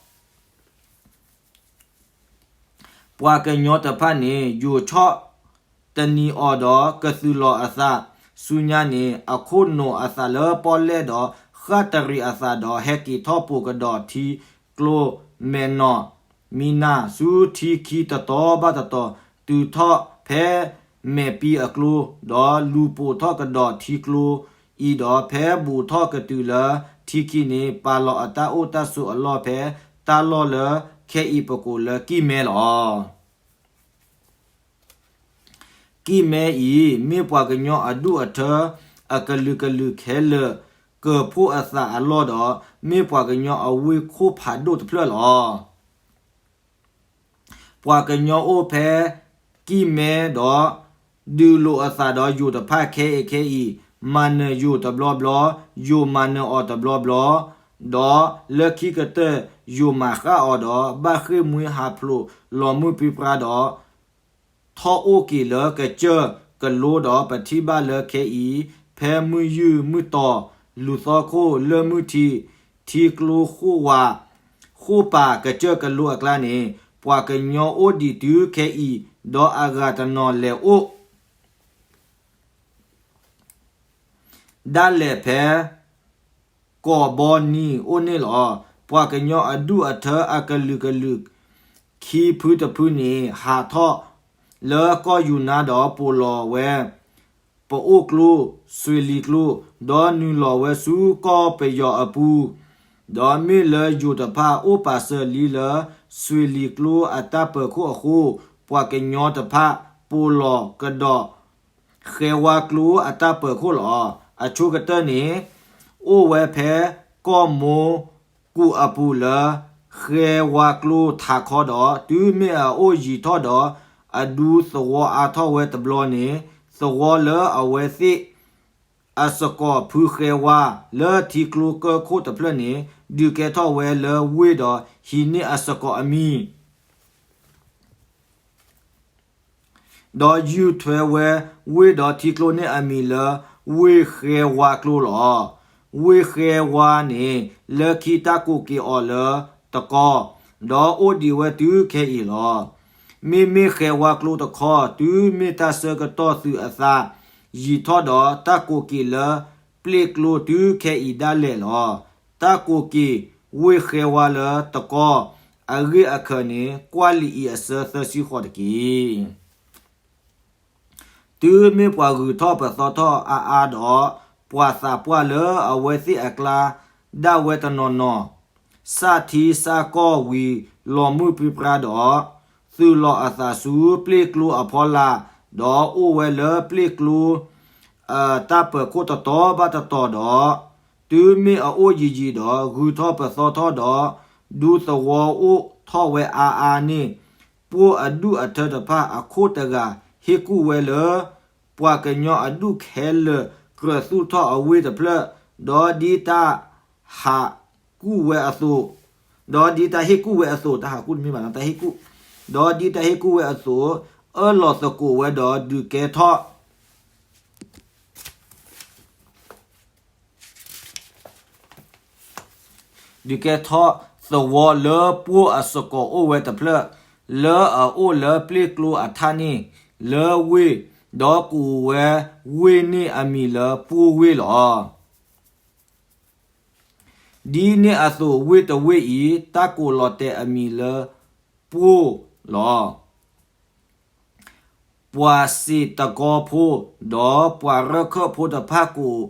ပှၤကညီတဖၣ်န့ၣ် ယိၤဆီၣ်တနံၤအီၤဒီးကသုးလီၤအသး, ဆူညါန့ၣ် အခိၣ်နူာ်အသးလၢပီၣ်လဲၣ်ဒီး ဃၣ်တရံးအသးဒီး ဟဲက့ၤထီၣ်ပိာ်ကဒီးထံကျိမဲာ်နီၢ် မံနါ ဆူထံခံတတီၤဘၣ်တတီၤ, တုၤထီၣ်ဖဲမဲာ်ပံအကျိ, ဒီးလူၤပိာ်ထီၣ်ကဒီးထံကျိအံၤဒီး ဖဲဘူးထီၣ်ကတုၤလၢထံခံန့ၣ် ပာ်လီၤအတၢ်အိၣ်တၢ်ဆိးအလီၢ်ဖဲ တၢ်လီၢ်လၢခဲအံၤပကိးလၢကံၢ်မဲလီၤ. ကံၢ်မဲအံၤ မ့ၢ်ပှၤကညီအဒူၣ်အထၢ အကလုာ်ကလုာ်ခဲလၢာ် ကၢၤဖှိၣ်အသးအလီၢ်ဒီး မ့ၢ်ပှၤကညီအဝ့ၢ်ခိၣ်ဖးဒိၣ်တဖျၢၣ်လီၤ. ပှၤကညီအိၣ်ဖဲကံၢ်မဲဒီး ဒုးလိာ်အသးဒီးယိၤတဖၣ်ခဲအံၤခဲအံၤ, မၤနၢၤယိၤတဘျီဘျီ, ယိၤမၤနၢၤအီၤတဘျီဘျီ, ဒီးလၢခံကတၢၢ် ယိၤမၤဃၣ်အီၤဒီး ဘၣ်ဃ့ၢ်မှံဟးဖျိးလီၤမုၢ်ပြံပြါဒီး ထီၣ်အိၣ်က့ၤလၢကစၢၢ်ကလိဒီး ပထံၣ်ဘၣ်လၢခဲအံၤ ဖဲမုၢ်ယုၢ်မုၢ်တီၤ လူၤသီခိၣ်လၢၢ်မုၢ်ထံ ထံကျိဃိၣ်ဝါ ဃိၣ်ပာ်ကစၢၢ်ကလိအကျါန့ၣ် ပှၤကညီအိၣ်ဒံးတုၤခဲအံၤ ဒီးအဂၤတနီၤလဲၤအိၣ် ဒၣ်လဲာ်ဖဲ ကီၢ်ဘီနံၤအိၣ်န့ၣ်လီၤ. ပှၤကညီအဒူၣ်အထၢအကလုာ်ကလုာ် ခံဖုတဖုန့ၣ် ဟးထီၣ်လၢကီၢ်ယူၤနါဒီးပိာ်လီၤဝဲ ပအိၣ်ကျိ စွ့ၤလံၤကျိ, ဒီးနုာ်လီၤဝဲဆူကီၢ်ပယီၤအပူၤ, ဒီးမ့ၢ်လၢယိၤတဖၣ်အိၣ်ပာ်စၢၤလံလၢ စွ့ၤလံၤကျိအတၢ်ပၢၤခိၣ်အဃိ, ပှၤကညီတဖၣ်ပိာ်လီၤကဒီး ဃဲဝါကျိအတၢ်ပၢၤခိၣ်လီၤ. အဆိကတၢၢ်န့ၣ် အိၣ်ဝဲဖဲကီၢ်မိကူးအပူၤလၢ ဃဲဝါကျိထးခီဒီး တုၤမ့ၢ်အအိၣ်ယံာ်ထီၣ်ဒီး အဒူသဝီအါထီၣ်ဝဲတဘျီန့ၣ် သဝီလၢအဝဲသ့ၣ် အစကိးဖုဃဲဝါ လၢထံကျိကၢၢ်ခိၣ်တဖျၢၣ်န့ၣ် ဒုးကဲထီၣ်ဝဲလၢဝ့ၢ်ဒီးဟံးန့ၢ်အစကိးအမံၤ ဒီးယုၢ်ထွဲဝဲဝ့ၢ်ဒီးထံကျိန့ၣ်အမံၤလၢ ဝ့ၢ်ဃဲဝါကျိလီၤ. ဝ့ၢ်ဃဲဝါန့ၣ် လၢခံတၢ်ကိးက့ၤအီၤလၢတကီၢ်, ဒီးအိၣ်ဒံးဝဲတုၤခဲအံၤလီၤ. မ့မ့ၢ်ဃဲဝါကျိတခီ တုၤမ့ၢ်တၢ်ဆၢကတီၢ်သုးအသး ယံာ်ထီၣ်ဒီး တၢ်ကိးက့ၤလၢပျ့ၢ်ကျိတုၤခဲအံၤဒၣ်လဲာ်လီၤ. တၢ်ကိးက့ၤဝ့ၢ်ဃဲဝါလၢတကီၢ် အဂ့ၢ်အခၢးန့ၣ် ကွၢ်လံာ်အံၤအဆၢသၢဆံဃိးတက့ၢ်. တုၤမ့ၢ်ပှၤဂုၤထီၣ်ပသီထီၣ်အါအါဒီး ပှၤသးပှၢ်လၢအဝဲသ့ၣ်အကျါ ဒၣ်ဝဲတနီၤနီၤ စၢ်ထံစၢ်ကီၢ်ဝံၤလီၤမုၢ်ပြံပြါဒီး သုးလီၤအသးဆူပျ့ၢ်ကျိအဖီလာ်, ဒီးအိၣ်ဝဲလၢပျ့ၢ်ကျိ တၢ်ပၢၤခိၣ်တတီၤဘၣ်တတီၤဒီး တုၤမ့ၢ်အအိၣ်ယံာ်ယံာ်ဒီး ဂုၤထီၣ်ပသီထီၣ်ဒီး ဒူသဝီအိၣ်ထီၣ်ဝဲအါအါန့ၣ် ပှိၢ်အဒူၣ်အထၢတဖၣ်အခိၣ်တဂၤ ဟ့ၣ်ကူၣ်ဝဲလၢ ပှၤကညီအဒူၣ်ခဲလၢာ် ကြၢးသူၣ်ထီၣ်အဝ့ၢ်တဖျၢၣ်, ဒီးဒ်တၢ်ဟးကူၣ်ဝဲအသိး, ဒီးဒ်တၢ်ဟ့ၣ်ကူၣ်ဝဲအသိး, တၢ်ဟးကူၣ်တမ့ၢ်ဘၣ်နီၤ, တၢ်ဟ့ၣ်ကူၣ်, ဒီးဒ်တၢ်ဟ့ၣ်ကူၣ်ဝဲအသိး, အၢၣ်လီၤသကိးဝဲဒီးဒုးကဲထီၣ် ဒုးကဲထီၣ်သဝီလၢပှိၢ်အစကိးအိၣ်ဝဲတဖျၢၣ်, လၢအအိၣ်လၢပျ့ၢ်ကျိအထးန့ၣ်, လၢဝ့ၢ်, ဒီးကိးဝဲဝ့ၢ်န့ၣ်အမံၤလၢပှိၢ်ဝ့ၢ်လီၤ. ဒ်န့ၣ်အသိးဝ့ၢ်တဝ့ၢ်အံၤ တၢ်ကိးလီၤတဲာ်အမံၤလၢပှိၢ်လီၤ. ပှၤစ့းတကီဖိ ဒီးပှၤရၢခၢၣ်ဖိတဖၣ်ကိး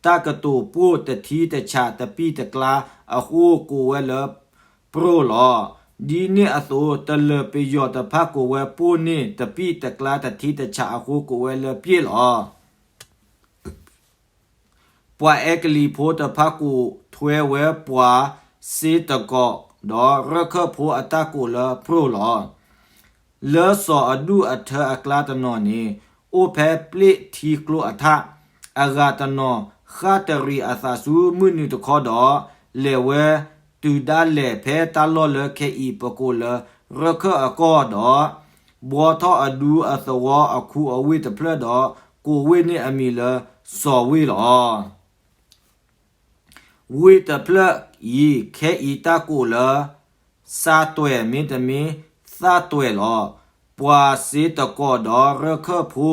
တၢ်ကတိၤပှိၢ်တထံတဆးတပံၢ်တကျါအဃိကိးဝဲလၢပြိၢ်လီၤ. ဒ်န့ၣ်အသိး တလၢၤပယီၤတဖၣ်ကိးဝဲပှိၢ်န့ၣ်တပံၢ်တကျါတထံတဆးအဃိကိးဝဲလၢပျ့ၢ်လီၤ. ပှၤအဲကလံးဖိတဖၣ်ကိးထွဲဝဲပှၤစ့းတကီဒီးရၢခၢၣ်ဖိအတၢ်ကိးလၢပြိၢ်လီၤ. လၢစီၤအဒူၣ်အထၢအကျါတနီၤန့ၣ် အိၣ်ဖဲပျ့ၢ်ထံကျိအထး, အဂၤတနီၤဃၣ်တရံးအသးဆူမုၢ်နုာ်တခီဒီး လဲၤဝဲတုၤဒၣ်လဲာ်ဖဲတၢ်လီၢ်လၢခဲအံၤပကိးလၢရၢခၢၣ်အကီၢ်ဒီး ဘှီထီၣ်အဒူအသဝီအခူအဝ့ၢ်တဖျၢၣ်ဒီး ကိးဝ့ၢ်န့ၣ်အမံၤလၢစီၤဝ့ၢ်လီၤ. ဝ့ၢ်တဖျၢၣ်အံၤ ခဲအံၤတၢ်ကိးလၢ စၢ်တွဲၣ် မ့တမ့ၢ်သၣ်တွဲၣ်လီၤ. ပှၤစ့းတကီဒီးရၢခၢၣ်ဖိ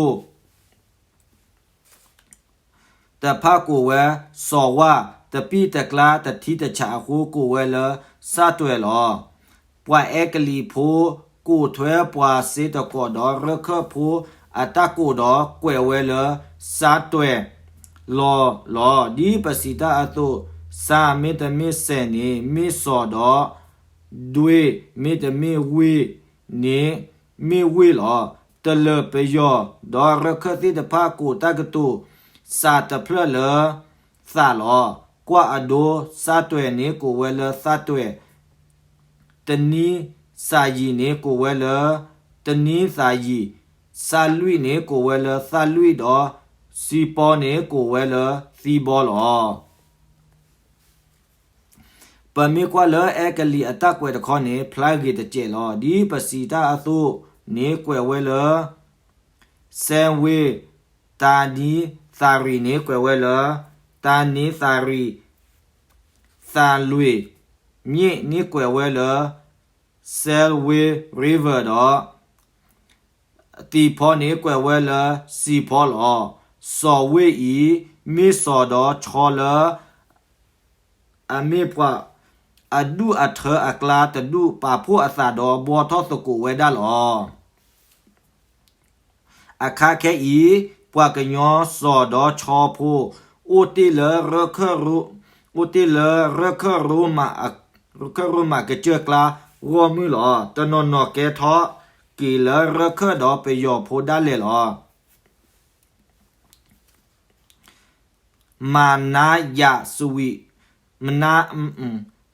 တဖၣ်ကိးဝဲ စီၤဝၣ် တပံၢ်တကျါတထံတဆးအဃိကိးဝဲလၢစၢ်တွဲၣ်လီၤ. ပှၤအဲကလံးဖိကိးထွဲပှၤစ့းတကီဒီးရၢခၢၣ်ဖိအတၢ်ကိးဒီးကွဲးဝဲလၢစၢ်တွဲၣ်လီၤလီၤ. ဒ်ပစံးတၢ်အသိး စၢ်မ့တမ့ၢ်စဲၣ်န့ၣ် မ့ၢ်စီၤဒီး ဒွ့ၣ် မ့တမ့ၢ်ဝ့ၢ်န့ၣ် မ့ၢ်ဝ့ၢ်လီၤ. တလၢၤပယီၤဒီးရၢခၢၣ်သ့ၣ်တဖၣ်ကိးတၢ်ကတိၤ စးတဖျၢၣ်လၢ သးလီၤ. ကွၢ်အဒိ စၢ်တွဲၣ်န့ၣ်ကိးဝဲလၢသၣ်တွဲၣ်, တနံၤစးယံၤန့ၣ်ကိးဝဲလၢ တနံၤသးယံၤ, စၢ်လွံၣ်န့ၣ်ကိးဝဲလၢသၣ်လွံၣ်ဒီး စံပီန့ၣ်ကိးဝဲလၢသံဘီလီၤ. ပမ့ၢ်ကွၢ်လၢအဲကလံးအတၢ်ကွဲးတခီန့ၣ် ဖျါဂ့ၤတစဲးလီၤ. ဒ်ပစံးတၢ်အသိးန့ၣ်ကွဲးဝဲလၢ စဲဝ့ၢ်, တၢ်နံၤသးရံၣ်န့ၣ် ကွဲးဝဲလၢ တၢ်နံၤသးရံၣ်, သးလွံၣ်, မြစ်န့ၣ်ကွဲးဝဲလၢ Salween River ဒီး သံၣ်ဖီန့ၣ်ကွဲးဝဲလၢစံၣ်ဖီလီၤ. စီၤဝ့ၢ်အံၤ မ့ၢ်စီၤဒီးဆီလၢ အမ့ၢ်ပှၤအဒူၣ်အထၢအကျါတဒူၣ် ပာ်ဖှိၣ်အသးဒီးဘှီထီၣ်သကိးဝဲဒၣ်လီၤ. အခါခဲအံၤ ပှၤကညီစီၤဒီးဆီဖိ အိၣ်တ့ၢ်လၢရၢခၢၣ်ရိ, အိၣ်တ့ၢ်လၢရၢခၢၣ်ရိမး, ရၢခၢၣ်ရိမးကစၢၢ်ကျါဂီၢ်မုၢ်လီၤ. တနီၤနီၤကဲထီၣ်က့ၤလၢရၢခၢၣ်ဒီးပယီၤဖိဒၣ်လဲာ်လီၤ. မၤနါယၤစဝံး, မနါ,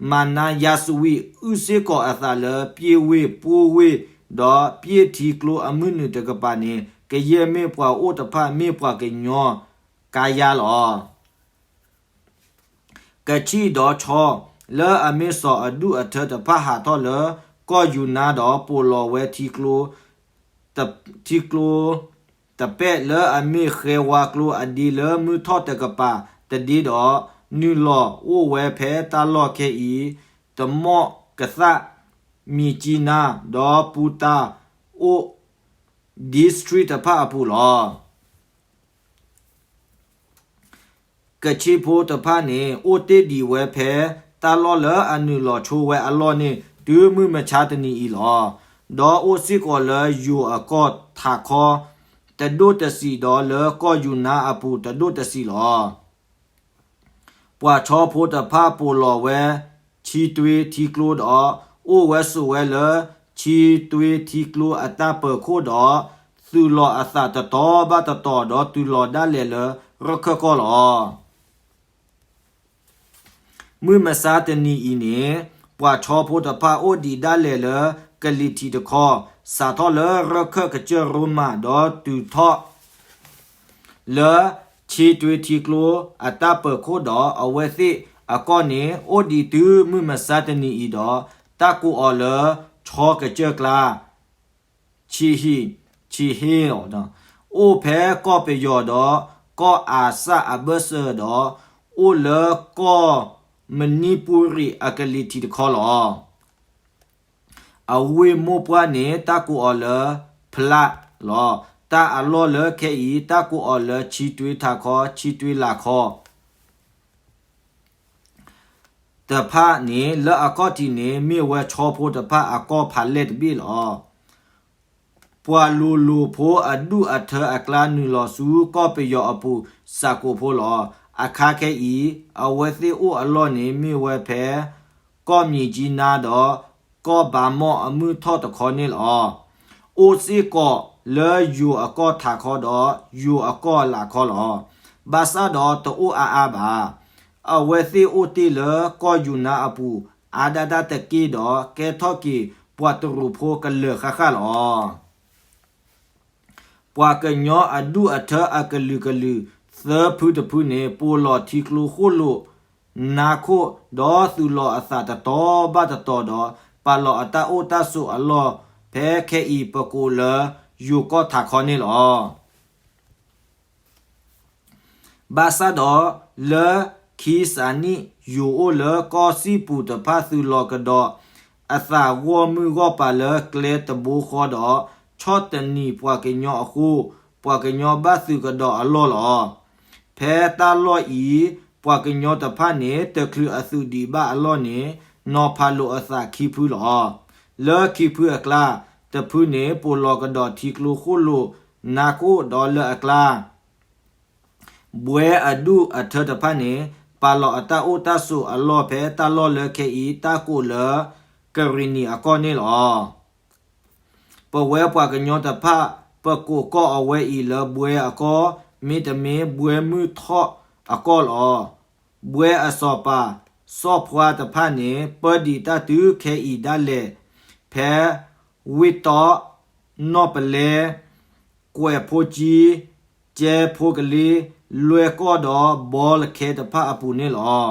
မၤနါယၤစဝံး အုၣ်စ့ၢ်ကီးအသးလၢပျ့ၢ်ဝ့ၢ်, ပှိၢ်ဝ့ၢ်, ဒီးပျ့ၢ်ထံကျိအမုၢ်နုာ်တကပၤန့ၣ် ကယဲၢ်မ့ၢ်ပှၤအိၣ်တဖၣ်မ့ၢ်ပှၤကညီကါယါလီၤ. ကဆံၣ်ဒီးဆီ လၢအမ့ၢ်စီၤအဒူၣ်အထၢတဖၣ်ဟးထီၣ်လၢကီၢ်ယူၤနါဒီးပိာ်လီၤဝဲထံကျိ ထံကျိတပဲၣ်လၢအမ့ၢ်ဃဲဝါကျိအဒ့လၢမုၢ်ထီၣ်တကပၤတဒ့ဒီး နုာ်လီၤအိၣ်ဝဲဖဲတၢ်လီၢ်ခဲအံၤ တမီၣ်ကသၣ်, မံၤကံနါ, ဒီးပူတၢ်အိၣ် district တဖၣ်အပူၤလီၤ. ကဆံၣ်ဖိတဖၣ်န့ၣ် အိၣ်တ့ၢ်ဒံးဝဲဖဲတၢ်လီၢ်လၢအနုာ်လီၤဆိဝဲအလီၢ်န့ၣ် တုၤမုၢ်မဆါတနံၤအံၤလီၤ. ဒီးအိၣ်စ့ၢ်ကီးလၢယိၤအကီၢ်ထးခီတဒိၣ်တဆံးဒီးလၢကီၢ်ယူၤနါအပူၤတဒိၣ်တဆံးလီၤ. ပှၤဆီဖိတဖၣ်ပိာ်လီၤဝဲဆံတွ့ထံကျိဒီး အိၣ်ဝဲဆိးဝဲလၢဆံတွ့ထံကျိအတၢ်ပၢၤခိၣ်ဒီး သုးလီၤအသးတတီၤဘၣ်တတီၤဒီးတုၤလီၤဒၣ်လဲာ်လၢရၢခၢၣ်ကီၢ်လီၤ. မုၢ်မဆါတနံၤအံၤန့ၣ် ပှၤဆီဖိတဖၣ်အိၣ်ဒံးဒၣ်လဲာ်လၢကလံၤထံးတခီ, စးထီၣ်လၢရၢခၢၣ်ကစၢၢ်ရိမး ဒီးတုၤထီၣ်လၢဆံတွ့ထံကျိအတၢ်ပၢၤခိၣ်ဒီး အဝဲသ့ၣ် အကီၢ်န့ၣ် အိၣ်ဒံးတုၤမုၢ်မဆါတနံၤအံၤဒီး တၢ်ကိးအီၤလၢ ဆီကစၢၢ်ကျါ ဆံဟံၣ် ဆံဟ့ၣ် အိၣ်ဖဲကီၢ်ပယီၤဒီး ကီၢ်အၤစၣ်အဘၢၣ်စၢၤဒီး အိၣ်လၢကီၢ်မနံပူရံၤအကလံၤထံးတခီလီၤ. အဝ့ၢ်မိၢ်ပှၢ်န့ၣ် တၢ်ကိးအီၤလၢ ဖျးလီၤ. တၢ်အလီၢ်လၢခဲအံၤ တၢ်ကိးအီၤလၢ ဆံတွ့ထးခီ ဆံတွ့လးခီ တဖၣ်န့ၣ် လၢအကီၢ်ထံးန့ၣ် မ့ၢ်ဝဲဆီဖိတဖၣ်အကီၢ်ဖးလဲၢ်တဘ့ၣ်လီၤ. ပှၤလိၤလိၤဖိအဒူၣ်အထၢအကျါနုာ်လီၤဆူကီၢ်ပယီၤအပူၤ စးကိးဖိလီၤ. အခါခဲအံၤ အဝဲသ့ၣ်အိၣ်အလီၢ်န့ၣ် မ့ၢ်ဝဲဖဲ ကီၢ်မၠံးကၠံနါဒီး ကီၢ်ဘးမီၣ်အမုၢ်ထီၣ်တခီန့ၣ်လီၤ. အိၣ်စ့ၢ်ကီးလၢယိၤအကီၢ်ထးခီဒီး ယိၤအကီၢ်လးခီလီၤ. ဘၣ်ဆၣ်ဒီးတအိၣ်အါအါဘၣ်. အဝဲသ့ၣ်အိၣ်တ့ၢ်လၢကီၢ်ယူၤနါအပူၤ အါဒၣ်တၢ်တက့ၢ်ဒီး ကဲထီၣ်က့ၤပှၤတရူးဖိကလၢာ်ဃၣ်ဃၣ်လီၤ. ပှၤကညီအဒူၣ်အထၢအကလုာ်ကလုာ် သၢဖုတဖုန့ၣ် ပိာ်လီၤထံကျိဃိၣ်လိာ်နါခိၣ် ဒီးသုးလီၤအသးတတီၤဘၣ်တတီၤဒီး ပာ်လီၤအတၢ်အိၣ်တၢ်ဆိးအလီၢ် ဖဲခဲအံၤပကိးလၢ ယိၤကီၢ်ထးခီန့ၣ်လီၤ. ဘၣ်ဆၣ်ဒီး လၢခံစးနံၣ် ယိၤအိၣ်လၢကီၢ်စံၣ်ပူၤတဖၣ်သုးလီၤကဒီးအသးဂီၢ်မုၢ်ဂီၢ်ပၤလၢကျဲတဘိဃီဒီး ဆီၣ်တနံၤပှၤကညီအဃိ ပှၤကညီဘၣ်သုးကဒီးအလီၢ်လီၤ. ဖဲတၢ်လီၢ်အံၤ ပှၤကညီတဖၣ်န့ၣ် တချုးအသုးဒံးဘၣ်အလီၢ်န့ၣ် နီၤဖးလိာ်အသးခံဖုလီၤ. လၢခံဖုအကျါ တဖုန့ၣ် ပိာ်လီၤကဒီးထံကျိဃိၣ်လိာ်နါခိၣ်ဒီးလၢအကျါ ဘွဲအဒူၣ်အထၢတဖၣ်န့ၣ် ပာ်လီၤအတၢ်အိၣ်တၢ်ဆိးအလီၢ်ဖဲတၢ်လီၢ်လၢခဲအံၤ တၢ်ကိးလၢ ကရံၣ်နံၣ်အကီၢ်န့ၣ်လီၤ. ပဝဲပှၤကညီတဖၣ် ပကိးကီၢ်အဝဲအံၤလၢဘွဲအကီၢ် မ့တမ့ၢ်ဘွဲမုၢ်ထီၣ်အကီၢ်လီၤ. ဘွဲအစီၤပၤ စီၤဖှါတဖၣ်န့ၣ် ပၢဒံးတၢ်တုၤခဲအံၤဒၣ်လဲာ် ဖဲ ဝ့ၢ်တီ နီၢ်ပလဲ ကွဲးဖိကၠံ ကဲဖိကလ့ လွဲၢ်ကီၢ်ဒီးဘီလခဲတဖၣ်အပူၤန့ၣ်လီၤ.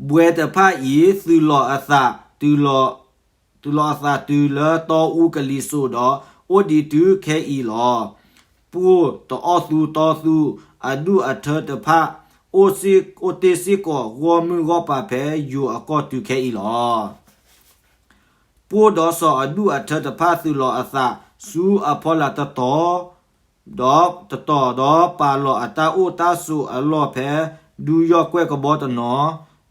ဘွဲတဖၣ်အံၤ သုးလီၤအသး သုးလီၤအသးတုၤလၢတီအူကလံၤစိးဒီး အိၣ်ဒံးတုၤခဲအံၤလီၤ. ပှိၢ်တအီၣ်သူတီသူ အဒူၣ်အထၢတဖၣ် အိၣ်တ့ၢ်စ့ၢ်ကီးဂီၢ်မုၢ်ဂီၢ်ပၤဖဲယိၤအကီၢ်တုၤခဲအံၤလီၤ. ပှိၢ်ဒီးစီၤအဒူၣ်အထၢတဖၣ်သုးလီၤအသး ဆူအဖီလာ်တတီၤ ဒီးတတီၤဒီးပာ်လီၤအတၢ်အိၣ်တၢ်ဆိးအလီၢ်ဖဲ ဒူယီၢ်ကွဲၢ်ကဘီတနီၤ,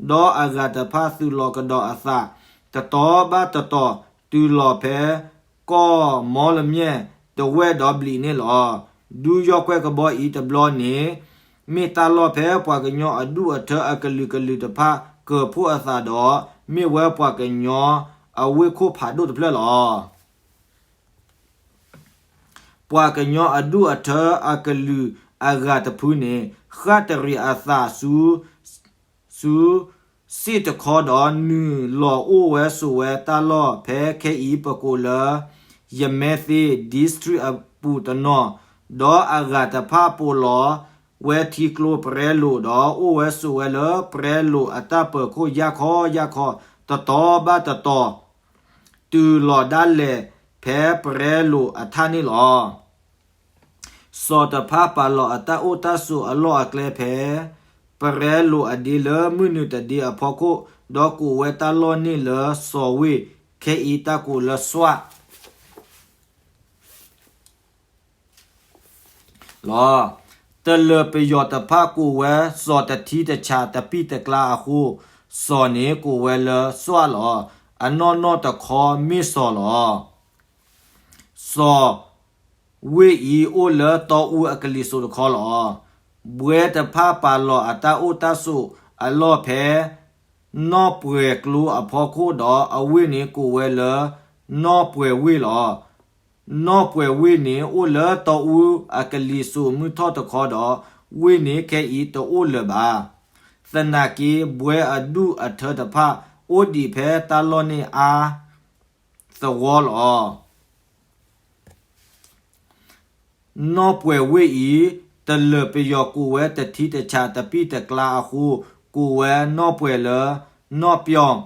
ဒီးအဂၤတဖၣ်သုးလီၤကဒီးအသး တတီၤဘၣ်တတီၤ တုၤလီၤဖဲ ကီၢ်မီလမၠဲၣ် တဝဲၢ်ဒီးဘျံးန့ၣ်လီၤ. ဒူယီၢ်ကွဲၢ်ကဘီအံၤတဘျီန့ၣ် မ့ၢ်တၢ်လီၢ်ဖဲပှၤကညီအဒူၣ်အထၢအကလုာ်ကလုာ်တဖၣ် ကၢၤဖှိၣ်အသးဒီး မ့ၢ်ဝဲပှၤကညီအဝ့ၢ်ခိၣ်ဖးဒိၣ်တဖျၢၣ်လီၤ. ပှၤကညီအဒူၣ်အထၢအကလုာ်အဂၤတဖုန့ၣ် ဃၣ်တရံးအသးဆူ ဆူစ့ၣ်တခီဒီး နုာ်လီၤအိၣ်ဝဲဆိးဝဲတၢ်လီၢ်ဖဲခဲအံၤပကိးလၢ ယမဲသ့ district အပူၤတနီၤ, ဒီးအဂၤတဖၣ်ပိာ်လီၤဝဲထံကျိပြဲလိာ်ဒီး အိၣ်ဝဲဆိးဝဲလၢပြဲလိာ်အတၢ်ပၢၤခိၣ်ယၢ်ခီယၢ်ခီ တတီၤဘၣ်တတီၤ တုၤလီၤဒၣ်လဲာ်ဖဲပြဲလိာ်အထၣ်န့ၣ်လီၤ. စီၤတဖၣ်ပာ်လီၤအတၢ်အိၣ်တၢ်ဆိးအလီၢ်အကျဲဖဲ ပြဲလိာ်အဒ့လၢမုၢ်နုာ်တဒ့အဖီခိၣ်, ဒီးကိးဝဲတၢ်လီၢ်န့ၣ်လၢစီၤဝ့ၢ်, ခဲအံၤတၢ်ကိးလၢစွၣ် လီၤ. တလၢၤပယီၤတဖၣ်ကိးဝဲစီၤတထံတဆးတပံၣ်တကျါအဃိ, စီၤန့ၣ်ကိးဝဲလၢစွၣ်လီၤ. အနီၢ်နီၢ်တခီမ့ၢ်စီၤလီၤ. စီၤဝ့ၢ်အံၤအိၣ်လၢတီအူအကလံၤစိးတခီလီၤ. ဘွဲတဖၣ်ပာ်လီၤအတၢ်အိၣ်တၢ်ဆိးအလီၢ်ဖဲ နီၢ်ပှဲၤကျိအဖီခိၣ်ဒီး အဝ့ၢ်န့ၣ်ကိးဝဲလၢ နီၢ်ပှဲၤဝ့ၢ်လီၤ. နီၢ်ပှဲၤဝ့ၢ်န့ၣ်အိၣ်လၢတီအူအကလံၤစိးမုၢ်ထီၣ်တခီဒီး ဝ့ၢ်န့ၣ်ခဲအံၤတအိၣ်လၢၤဘၣ်. သနာ်က့ ဘွဲအဒူၣ်အထၢတဖၣ် အိၣ်ဒံးဖဲတၢ်လီၢ်န့ၣ်အါသဝီလီၤ. နီၢ်ပှဲၤဝ့ၢ်အံၤ တလၢၢ်ပယီၤကိးဝဲတထံတဆးတပံၣ်တကျါအဃိ, ကိးဝဲနီၢ်ပှဲၤလၢနီၢ်ပျီၣ်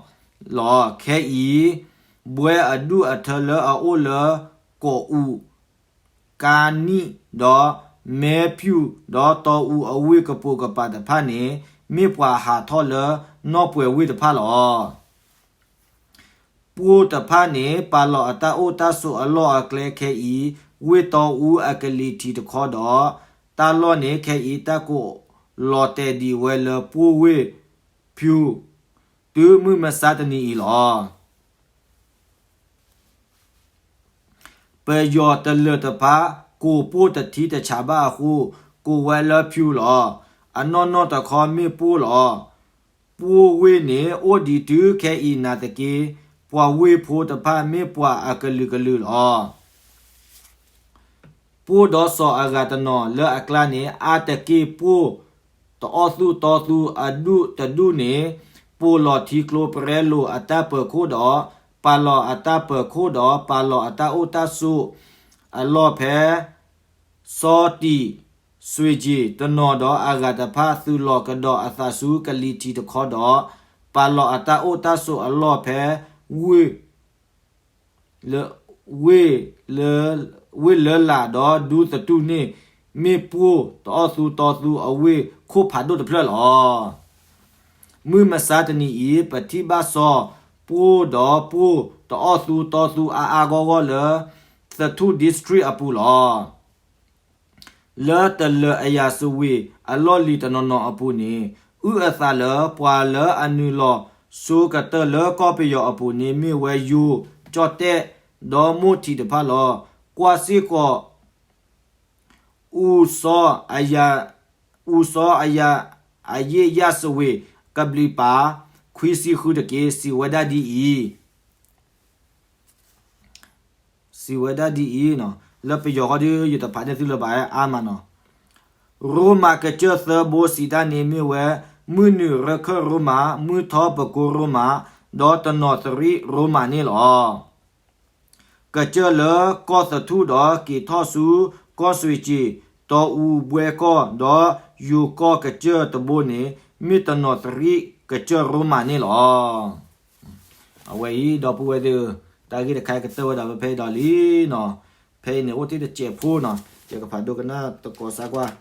လီၤ. ခဲအံၤ ဘှဲအဒူၣ်အထၢလၢအအိၣ်လၢ ကီၢ်အူၣ် ကါနံၣ် ဒီးမဲဖၠူၣ် ဒီးတီအူအဝ့ၢ်ကပိာ်ကပၤတဖၣ်န့ၣ် မ့ၢ်ပှၤဟးထီၣ်လၢနီၢ်ပှဲၤဝ့ၢ်တဖၣ်လီၤ. ပှိၢ်တဖၣ်န့ၣ် ပာ်လီၤအတၢ်အိၣ်တၢ်ဆိးအလီၢ်အကျဲခဲအံၤ ဝ့ၢ်တီအူအကလံၤထံးတခီဒီး တၢ်လီၢ်န့ၣ်ခဲအံၤ တၢ်ကိးလီၤတဲာ်ဒံးဝဲလၢပှိၢ်ဝ့ၢ်ဖၠူၣ် တုၤမုၢ်မဆါတနံၤအံၤလီၤ. ပယီၤတလၢၢ်တဖၣ် ကိးပှိၢ်တထံတဆးဘၣ်အဃိ, ကိးဝဲလၢဖၠူၣ်လီၤ. အနီၢ်နီၢ်တခီမ့ၢ်ပှိၢ်လီၤ. ပှိၢ်ဝ့ၢ်န့ၣ် အိၣ်ဒံးတုၤခဲအံၤနာ်သက့, ပှၤဝ့ၢ်ဖိတဖၣ်မ့ၢ်ပှၤအကလုာ်ကလုာ်လီၤ. ပှိၢ်ဒီးစီၤအဂၤတနီၤလၢအကျါန့ၣ် အါတက့ၢ်ပှိၢ်တအီၣ်သူၣ်တီသူအဒူၣ်တဒူၣ်န့ၣ် ပိာ်လီၤထံကျိပြဲလိာ်အတၢ်ပၢၤခိၣ်ဒီး ပာ်လီၤအတၢ်ပၢၤခိၣ်ဒီး ပာ်လီၤအတၢ်အိၣ်တၢ်ဆိးအလီၢ်ဖဲ စီၤတံၣ်စွ့က့ၤ တနီၤဒီးအဂၤတဖၣ် သုးလီၤကဒီးအသးဆူကလံၤထံးတခီဒီး ပာ်လီၤအတၢ်အိၣ်တၢ်ဆိးအလီၢ်ဖဲ ဝ့ၢ် ဝ့ၢ်လၢလာ်ဒီးဒူသတူၢ်န့ၣ် မ့ၢ်ပှိၢ်တအီၣ်သူၣ်တီသူအဝ့ၢ်ခိၣ်ဖးဒိၣ်တဖျၢၣ်လီၤ. မုၢ်မဆါတနံၤအံၤ ပထံၣ်ဘၣ်စီၤ ပှိၢ်တအီၣ်သူၣ်တီသူအါအါဂီၢ်ဂီၢ်လၢ သထူၣ် district အပူၤလီၤ. လၢတလၢၢ်အယၤစွၤဝ့ၢ်အလီၢ်လံၤတနီၤနီၤအပူၤန့ၣ် အုၣ်အသးလၢပှၤလၢအနုာ်လီၤဆိကတၢၢ်လၢကီၢ်ပယီၤအပူၤန့ၣ် မ့ၢ်ဝဲယိၤ, ကၠီၣ်တဲၣ်, ဒီးမိၢ်ထံးတဖၣ်လီၤ. ကွၢ်စ့ၢ်ကီး အူစီအယၤ, အူစီအယၤ, အယ့ၣ်ယၣ်စွၤဝ့ၢ် ကဘျံးပၤ ခွံဆံဃုတက့ၢ် စံးဝဲဒၣ်ဒ်အံၤ စံးဝဲဒၣ်ဒ်အံၤ, လၢပယီၤဃီဒီး ယတဖးန့ၢ်သုလၢၤဘၣ်အါမးနီၤ. ရိမၤကစၢၢ်သၢဘိစံးတၢ်န့ၣ်မ့ၢ်ဝဲ မုၢ်နုာ်ရခၢၣ်ရိမၤ, မုၢ်ထီၣ်ပကိရိမၤ, ဒီးတနီၤသရံၣ်ရိမၤန့ၣ်လီၤ. ကစၢၢ်လၢကီၢ်သထူၣ်ဒီးက့ၤထီၣ်ဆူကီၢ်စွ့ၤက့ၤ, တီအူဘှဲကီၢ်, ဒီးယိၤကီၢ်ကစၢၢ်တဘိန့ၣ် မ့ၢ်တနီၤသရံၣ်ကစၢၢ်ရိမၤန့ၣ်လီၤ. အဝဲအံၤ ဒီပုၢ်ဝဲၢ်သ့ၣ်ဧၢ, တၢ်ဂ့ၢ်တခါကတၢၢ်ဝဲဒၣ်ဖဲအံၤဒီးလံနီၤ. ဖဲအံၤန့ၣ် အိၣ်တ့ၢ်တစဲးဖိနီၤ, ယကဖးဒိကနၣ်သကိးစၢ်ကွၢ်,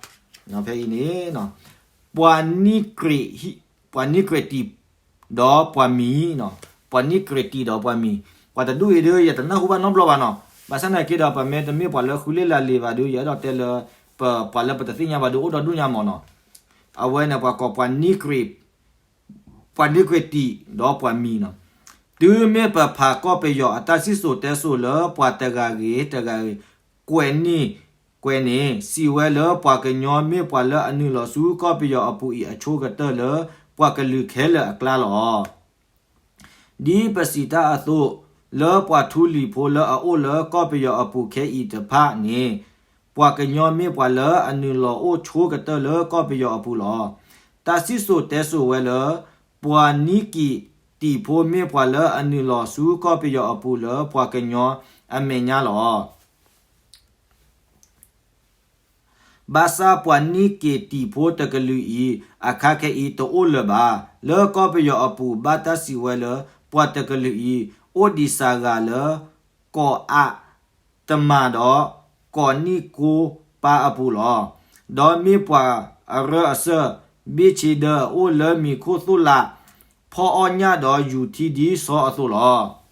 ဖဲအံၤန့ၣ် ပှၤနံၣ်ကြ့ၢ်, ပှၤနံၣ်ကြ့ၢ်တံာ်, ဒီးပှၤမံၤ, ပှၤနံၣ်ကြ့ၢ်တံာ်ဒီးပှၤမံၤ, ပှၤတဒူၣ်အံၤဒီး ယတနၢ်ဟူဘၣ်နီတဘျီဘၣ်နီၤ. ဘၣ်ဆၣ်သနာ်က့ဒီး ပမ့ၢ်တမ့ၢ်ပှၤလၢဃုလ့ၣ်လၢလံာ်ဘၣ်ဒီး ယအဲၣ်ဒိးတဲလၢ ပ, ပှၤလၢပတသ့ၣ်ညါဘၣ်ဒီး အိၣ်ဒီဒူၣ်ညါမးနီၤ. အဝဲန့ၣ် ပှၤကိးပှၤနံၣ်ကြ့ၢ် ပှၤနံၣ်ကြ့ၢ်တံာ်ဒီးပှၤမံၤနီၤ. တုၤမ့ၢ်ပဖးကီၢ်ပယီၤအတၢ်စံၣ်စိၤတဲစိၤလၢပှၤတဂၤဂ့ၤတဂၤဂ့ၤ ကွဲးန့ၢ်, ကွဲးန့ၣ် စံးဝဲလၢပှၤကညီမ့ၢ်ပှၤလၢအနုာ်လီၤဆူကီၢ်ပယီၤအပူၤအံၤအဆိကတၢၢ်လၢ ပှၤကလုာ်ခဲလၢာ်အကျါလီၤ. ဒ်ပစံးတၢ်အသိး, လၢပှၤထူလံၤဖိလၢအအိၣ်လၢကီၢ်ပယီၤအပူၤခဲအံၤတဖၣ်န့ၣ် ပှၤကညီမ့ၢ်ပှၤလၢအနုာ်လီၤအိၣ်ဆိကတၢၢ်လၢကီၢ်ပယီၤအပူၤလီၤ. တၢ်စံၣ်စိၤတဲစိၤဝဲလၢ ပှၤနံၣ်ကြ့ၢ်တံာ်ဖိမ့ၢ်ပှၤလၢအနုာ်လီၤဆူကီၢ်ပယီၤအပူၤလၢပှၤကညီအမဲာ်ညါလီၤ. ဘၣ်ဆၣ်ပှၤနံၣ်ကြ့ၢ်တံာ်ဖိတကလုာ်အံၤ အခါခဲအံၤတအိၣ်လၢၤဘၣ်. လၢကီၢ်ပယီၤအပူၤဘၣ်တၢ်စံးဝဲလၢ ပှၤတကလုာ်အံၤ အိၣ်ဒံးစှၤဂၤလၢ ကီၢ်အးတမၤဒီး ကီၢ်နံၣ်ကိပၢ်အပူၤလီၤ. ဒီးမ့ၢ်ပှၤအရၢအစၢၢ် ဘ့ၣ်ဆ့ဒၢ အိၣ်လၢမံၤခိၣ်သိၣ်လး ဖီအီၣ်ညၣ်ဒီးယူၤထံဒ်စီအသိးလီၤ.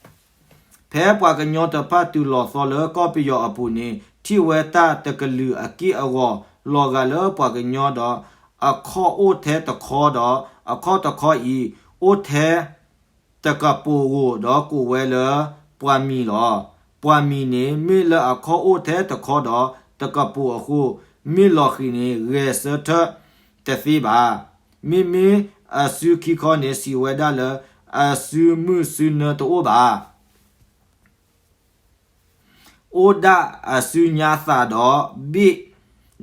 ဖဲပှၤကညီတဖၣ်တုၤလီၤသီလၢကီၢ်ပယီၤအပူၤန့ၣ် ထံၣ်ဝဲတၢ်တကလုာ်အက့ၢ်အဂီၤ လီၤဂာ်လၢပှၤကညီဒီး အခီၣ်အိၣ်ထဲတခီဒီး အခီၣ်တခီအံၤ အိၣ်ထဲတကပိာ်ဧိၤဒီးကိးဝဲလၢ ပှၤမံၤလီၤ. ပှၤမံၤန့ၣ် မ့ၢ်လၢအခီၣ်အိၣ်ထဲတခီဒီးတကပိာ်အဃိ မ့ၢ်လီၤဃံၤန့ၣ် ဂဲၤဆၢထၢၣ်တသ့ဘၣ်. မ့မ့ၢ်အစုခံခီန့ၣ် စံးဝဲဒၣ်လၢ အစုမုၢ်စုနၢတအိၣ်ဘၣ်. အိၣ်ဒၣ်အစုညါသးဒီး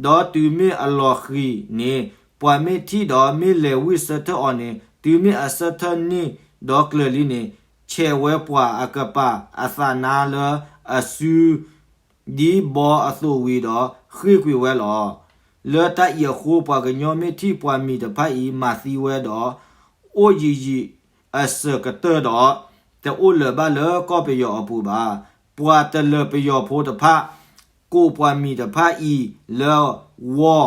ဘ့ၣ်, ဒီးတုၤမ့ၢ်အလီၤဃံၤန့ၣ် ပှၤမ့ၢ်ထံၣ်ဒီးမ့ၢ်လဲၤဝံၢ်ဆၢထၢၣ်အီၤန့ၣ် တုၤမ့ၢ်အဆၢထၢၣ်န့ၢ်ဒီးကျၢၤလံန့ၣ် ဆဲးဝဲပှၤအကပၤအသးနါလၢအစု ဒ်ဘီအသိးဝံၤဒီး ဃ့ၢ်ကွံာ်ဝဲလီၤ. လၢတၢ်အံၤအဃိ ပှၤကညီမ့ၢ်ထံၣ်ပှၤမံၤတဖၣ်အံၤ မၤသံဝဲဒီး အိၣ်ယံာ်ယံာ်အစၢၤကတၢၢ်ဒီး တအိၣ်လၢၤဘၣ်လၢကီၢ်ပယီၤအပူၤဘၣ်. ပှၤတလၢၤပယီၤဖိတဖၣ် ကိးပှၤမံၤတဖၣ်အံၤလၢ ဝီ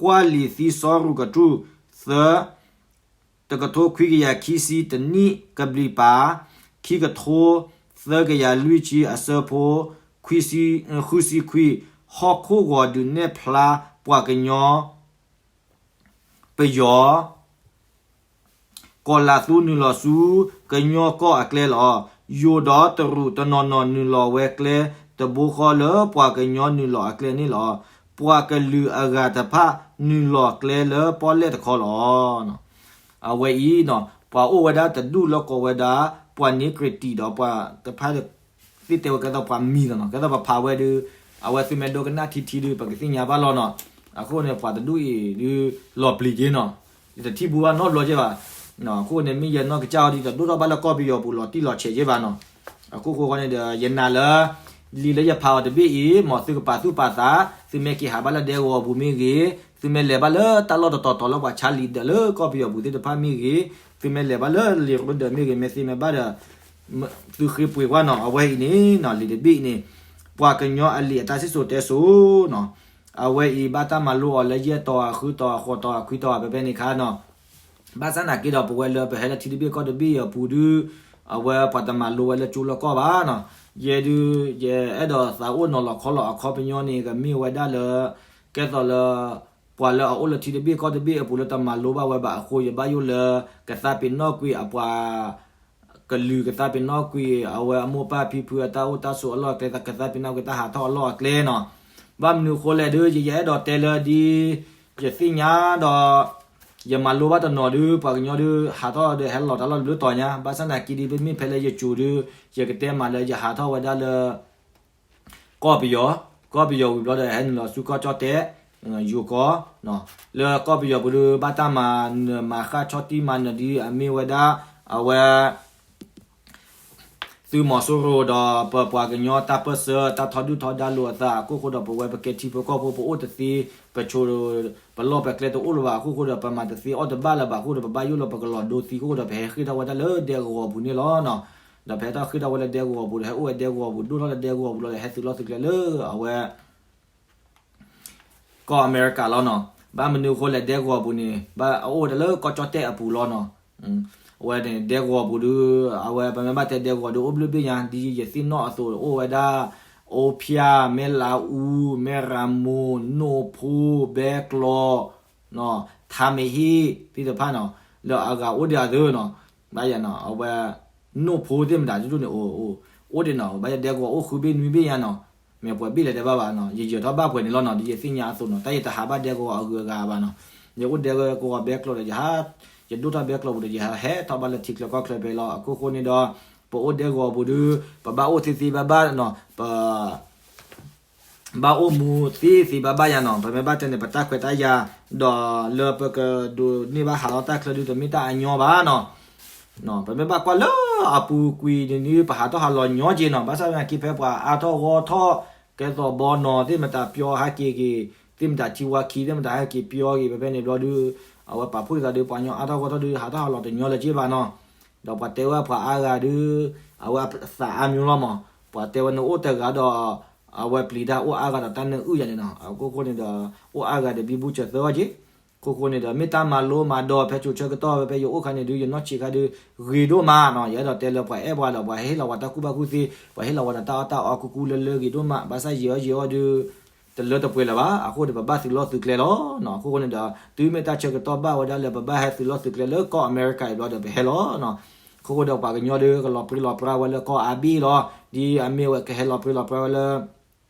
ကွၢ်လံၤသံစီၤရူးကထူၣ် သၢ တကထိခွံကယၤခံဆံတနံၣ်ကဘျံးပၤ ခံကထိသၢကယၤလွံၢ်ဆံအဆၢဖိ ဃုဆံခွံ ဟီၣ်ခိၣ်ဂီၤဒုးနဲၣ်ဖျါပှၤကညီ ပယီၤ ကီၤလၤသူနုာ်လီၤဆူ ကညီကီၢ်အကျဲလီၤ. ယိၤဒီးတရူးတနီၤနီၤနုာ်လီၤဝဲကျဲတဘိဃီလၢပှၤကညီနုာ်လီၤအကျဲန့ၣ်လီၤ. ပှၤကလုာ်အဂၤတဖၣ်နုာ်လီၤကျဲလၢပီၣ်လဲၣ်တခီလီၤ. အဝဲအံၤ ပှၤအိၣ်ဝဲဒၣ်တဒူၣ်လၢကိးဝဲဒၣ် ပှၤန့ၢ်ကြံးတံာ်ဒီးပှၤတဖၣ် သ့ၣ်တဲဝဲကဲသိးပှၤမံၤလီၤနီၤ. ကဲသိးပဖးဝဲဒုး အဝဲသုမ့ၢ်ဒိကနၣ်ထံထံဒုး ပကသ့ၣ်ညါဘၣ်လီၤနီၤ. အဃိန့ၣ် ပှၤတဒူၣ်အံၤဒုး လီၤပျံၤက့ၤနီၤ. ယတထံၣ်ဘူးဘၣ်နီတဘျီက့ၤဘၣ်. အဃိန့ၣ် မ့ၢ်ယနီၢ်ကစၢ်အီၤဒ်တဒိၣ်ထီၣ်ဘၣ်လၢကီၢ်ပယီၤပူၤလီၤတံၢ်လီၤဆဲးက့ၤဘၣ်နီၤ. အခိၣ်ဃိဃီန့ၣ်ဒီး ယနာ်လၢ လံာ်လၢယဖးအီၤတဘ့ၣ်အံၤ မ်သုကပာ်သူၣ်ပာ်သး, သုမ့ၢ်က့ၤဟးဘၣ်လၢဒဲကဝီၤပူၤမ့ၢ်ဂ့ၤ, သုမ့ၢ်လဲၤဘၣ်လၢတၢ်လီၢ်တတီၤတီၤလၢပှၤဆါလံာ်ဒၢးလၢကီၢ်ပယီၤပူၤသ့ၣ်တဖၣ်မ့ၢ်ဂ့ၤ, သုမ့ၢ်လဲၤဘၣ်လၢလံာ်ရူဒၢးမ့ၢ်ဂ့ၤ, မ့ၢ်သ့မ့ၢ်ဘၣ်ဒီး သုဃ့ပှ့ၤကွၢ်နီၤ. အဝဲအံၤန့ၣ်နီၤ လံာ်တဘ့ၣ်အံၤန့ၣ် ပှၤကညီအလံာ်အတၢ်စံၣ်စိၤတဲစိၤနီၤ. အဝဲအံၤဘၣ်တၢ်မၤလိအီၤလၢယဲၢ်တီၤ ဃုတီၤ ဃိးတီၤ ခွံတီၤ ဖဲဖဲန့ၣ်ခါနီၤ. ဘၣ်ဆၣ်နာ်က့ဒီး ပဝဲလၢပဟဲလၢထံတဘ့ၣ်ကီၢ်တဘ့ၣ်အပူၤဒုး အဝဲပှၤတမၤလိဝဲလၢကၠိလၢကီၢ်ဘၣ်နီၤ. ယဲဒုး ယအဲၣ်ဒိးသးအိၣ်နီၤလီၤခီလီၤအခီပညီန့ၣ် ကမ့ၢ်ဝဲဒၣ်လၢ ကဲသိးလၢ ပှၤလၢအအိၣ်လၢထံတဘ့ၣ်ကီၢ်တဘ့ၣ်အပူၤလၢတမၤလိဘၣ်ဝဲဘၣ်အဃိ ယဘၣ်ယိၣ်လၢ ကသးပ့ၤနီၣ်ကွံာ်အပှၤ ကလုာ်ကသးပ့ၤနီၣ်ကွံာ် အဝဲအမိၢ်ပၢ်ဖံဖုအတၢ်အိၣ်တၢ်ဆိးအလီၢ်အကျဲ ကသးပ့ၤနီၣ်ကွံာ်တၢ်ဟးထီၣ်အလီၢ်အကျဲနီၤ. ဘၣ်မနုၤအဃိလဲၣ်ဒုး ယယအဲၣ်ဒိးတဲလၢဒ် ယသ့ၣ်ညါဒီး ယမၤလိဘၣ်တနီၤဒုး ပှၤကညီဒုး ဟးထီၣ်ဒီးဟဲလီၤတၢ်လီၢ်တဘျုးတီၤညါ, ဘၣ်ဆၣ်သနာ်က့ဒ်မ့မ့ၢ်ဖဲလၢယစိၤဒုး ယကတဲမးလၢယဟးထီၣ်ဝဲဒၣ်လၢ ကီၢ်ပယီၤ, ကီၢ်ပယီၤဝံၤဘျီဒီး ဟဲနုာ်လီၤဆူကီၢ်ကၠီၣ်တဲၣ်, ယိၤကီၢ်, လၢကီၢ်ပယီၤပူၤဒုး ဘၣ်တၢ်မၤနၢၤမၤဃၣ်ဆီၣ်တံၢ်မၤနၢၤဒ် အမ့ၢ်ဝဲဒၣ် အဝဲ သုးမီၤစိရိၤဒီး ပပှၤကညီတၢ်ပၢၢ်ဆၢ တၢ်ထီဒုၣ်ထီဒါလိာ်အသး အခိၣ်ဃိဒီး ပဝဲပကဲထံဖိကီၢ်ဖိ ပအိၣ်တသ့ ပဆိး ပလီၢ်ပကျဲတအိၣ်လၢၤဘၣ် အခိၣ်ဃိဒီး ပမၤတသ့အီၣ်တဘၣ်လၢၤဘၣ်အခိၣ်ဒီး ပဘၣ်ယိၣ်လၢပကလီၤဒိသံအခိၣ်ဃိဒီး ပဟဲဃ့ၢ်ထီၣ်ဝဲဒၣ်လၢဒဲကဝီၤပူၤန့ၣ်လီၤနီၤ. ဒီးပဟဲထီၣ်ဃ့ၢ်ထီၣ်ဝဲလၢဒဲကဝီၤပူၤဒီး ဟဲအိၣ်ဝဲဒဲကဝီၤပူၤ ဒိၣ်ထီၣ်လၢဒဲကဝီၤပူၤလီၤဒီး ဟဲသုးလီၢ်သုးကျဲလၢအဝဲ ကီၢ်အမဲရကၤလီၤနီၤ. ဘၣ်မနုၤအဃိလဲၣ် ဒဲကဝီၤပူၤန့ၣ် ဘၣ်အအိၣ်ဝဲဒၣ်လၢကီၢ်ကၠီၣ်တဲၣ်အပူၤလီၤနီၤ. အဝဲန့ၣ် ဒဲကဝီၤပူၤဒုး အဝဲပမ့ၢ်ဘၣ်တဲဒဲကဝီၤဒုး အိၣ်ဘျုးဘ့ၣ်ညါ ဒ်ယသ့ၣ်နီၣ်အသိး အိၣ်ဝဲဒၣ် အိဖၠၣ်, မဲၢ်လးအူ, မဲၢ်ရမိၢ်, နိၣ်ဖိ, ဘဲကျီၤ ထါမ့ၢ်ဟ့ၣ်သ့ၣ်တဖၣ်နီၤ လၢအဂၤအိၣ်ဒံးအသၢနီၤ. ဘၣ်ယၤနီၤ အဝဲ နိၣ်ဖိသ့ၣ်မတၤဒ်န့ၣ် အိၣ်ဒံးနီၤ ဘၣ်ယၤဒဲကဝီၤအိၣ်ဃုဘ့ၣ်နွံဘ့ၣ်ယၤနီၤ. မ့ၢ်ပှဲၤဘ့ၣ်လဲၣ်တဲဘၣ်ဘၣ်နီၤ ယယၢၤထီၣ်ဘၣ်ပှဲၤန့ၣ်လီၤနီၤ ဒ်ယသ့ၣ်ညါအသိးနီၤ တၢ်ယတဟးဘၣ်ဒဲကဝီၤအဂုၤအဂၤဘၣ်နီၤ. ယအိၣ်ဒဲကဝီၤဘဲကျီၤဒီး ယဟး ယဒိၣ်ထီၣ်ဘဲကျီၤပူၤဒီး ယဟဲထီၣ်ဘၣ်လၢထံချၢကီၢ်ချၢဖဲလီၤ. အခိၣ်ဃိန့ၣ်ဒီး ပအိၣ်ဒဲကဝီၤပူၤဒုး ပဘၣ်အိၣ်သ့သ့ဘၣ်ဘၣ်နီၤ ပ ဘၣ်အိၣ်မူသ့သ့ဘၣ်ဘၣ်ယၤနီၤ. ပမ့ၢ်ဘၣ်တဲန့ၣ် ပတၢ်ခွဲးတၢ်ယာ် ဒီးလၢပကဒိးန့ၢ်ဘၣ်ဟးထီၣ်တၢ်ချၢဒုး တမ့ၢ်တၢ်အညီဘၣ်နီၤ. ပမ့ၢ်ဘၣ်ကွၢ်လၢအပူၤကွံာ်န့ၣ် ပဟးထီၣ်ဟးလီၤညီက့ၤနီၤ. ဘၣ်ဆၣ်သနာ်က့ဖဲပှၤအါထီၣ်ဂီၢ်ထီၣ် ကဲသိးဘီနီၤသ့ၣ်မတၤပျီဟဲက့ၤက့ၤ သ့ၣ်မတၤထံဝါခံသ့ၣ်မတၤဟဲက့ၤပျီက့ၤ ဖဲဖဲန့ၣ်ဘျီဒုး အဝဲပာ်ဖှိၣ်သးဒုး ပှၤကညီအါထီၣ်ဂီၢ်ထီၣ်ဒုး ဟးထီၣ်ဟးလီၤတညီလၢၤက့ၤဘၣ်နီၤ. ဒီးပှၤတဲဝဲပှၤအါဂၤဒုး အဝဲသးအါမျိၤလီၤမး. ပှၤတဲဝဲနအိၣ်တဂၤဒီး အဝဲပျံၤတၢ်အိၣ်အါဂၤဒီးတၢ်နၢအုၣ်ယၤန့ၣ်နီၤ. အခိၣ်ဃိန့ၣ်ဒီး အိၣ်အါဂၤဒီးဘံဘူစၢၤသၢဝဲက့ၤ. ခိၣ်ဃိန့ၣ်ဒီး မ့ၢ်တၢ်မၤလိမၤဒိးဖဲစိၤဆၢကတီၢ်ဖဲဖဲယအိၣ်ခါန့ၣ်ဒုး ယနီၢ်ဆံးခါဒုး ဂ့ၤဒိၣ်မးနီၤ. ယအဲၣ်ဒိးတဲလၢပှၤအဲၣ်ပှၤဒီးပှၤဟ့ၣ်လီၤဝဲတၢ်ကူၣ်ဘၣ်ကူၣ်သ့ ပှၤဟ့ၣ်လီၤဝဲဒီးတၢ်အီၣ်တၢ်အီကူကူလၢလၢဂ့ၤဒိၣ်မး. ဘၣ်ဆၣ်ယံာ်အီၣ်ယံာ်အီၣ်ဒုး တလၢတပှဲၤလၢၤဘၣ်. အဃိန့ၣ် ပဘၣ်သုးလီၢ်သုးကျဲလီၤနီၤ. အခိၣ်ဃိန့ၣ်ဒီး တုၤမ့ၢ်တၢ်ဆၢကတီၢ်ဘၣ်ဝဲဒၣ်လၢပဘၣ်ဟဲသုးလီၢ်သုးကျဲလၢကီၢ်အမဲရကၤအံၤဘျီဒီး ပဟဲလီၤနီၤ. အခိၣ်ဃိဒီးပှၤကညီဒုး ကလီၤပြံလီၤပြါဝဲလၢကီၢ်အါဘ့ၣ်လီၤ. ဒ်အမ့ၢ်ဝဲကဟဲလီၤပြံလီၤပြါဝဲလၢ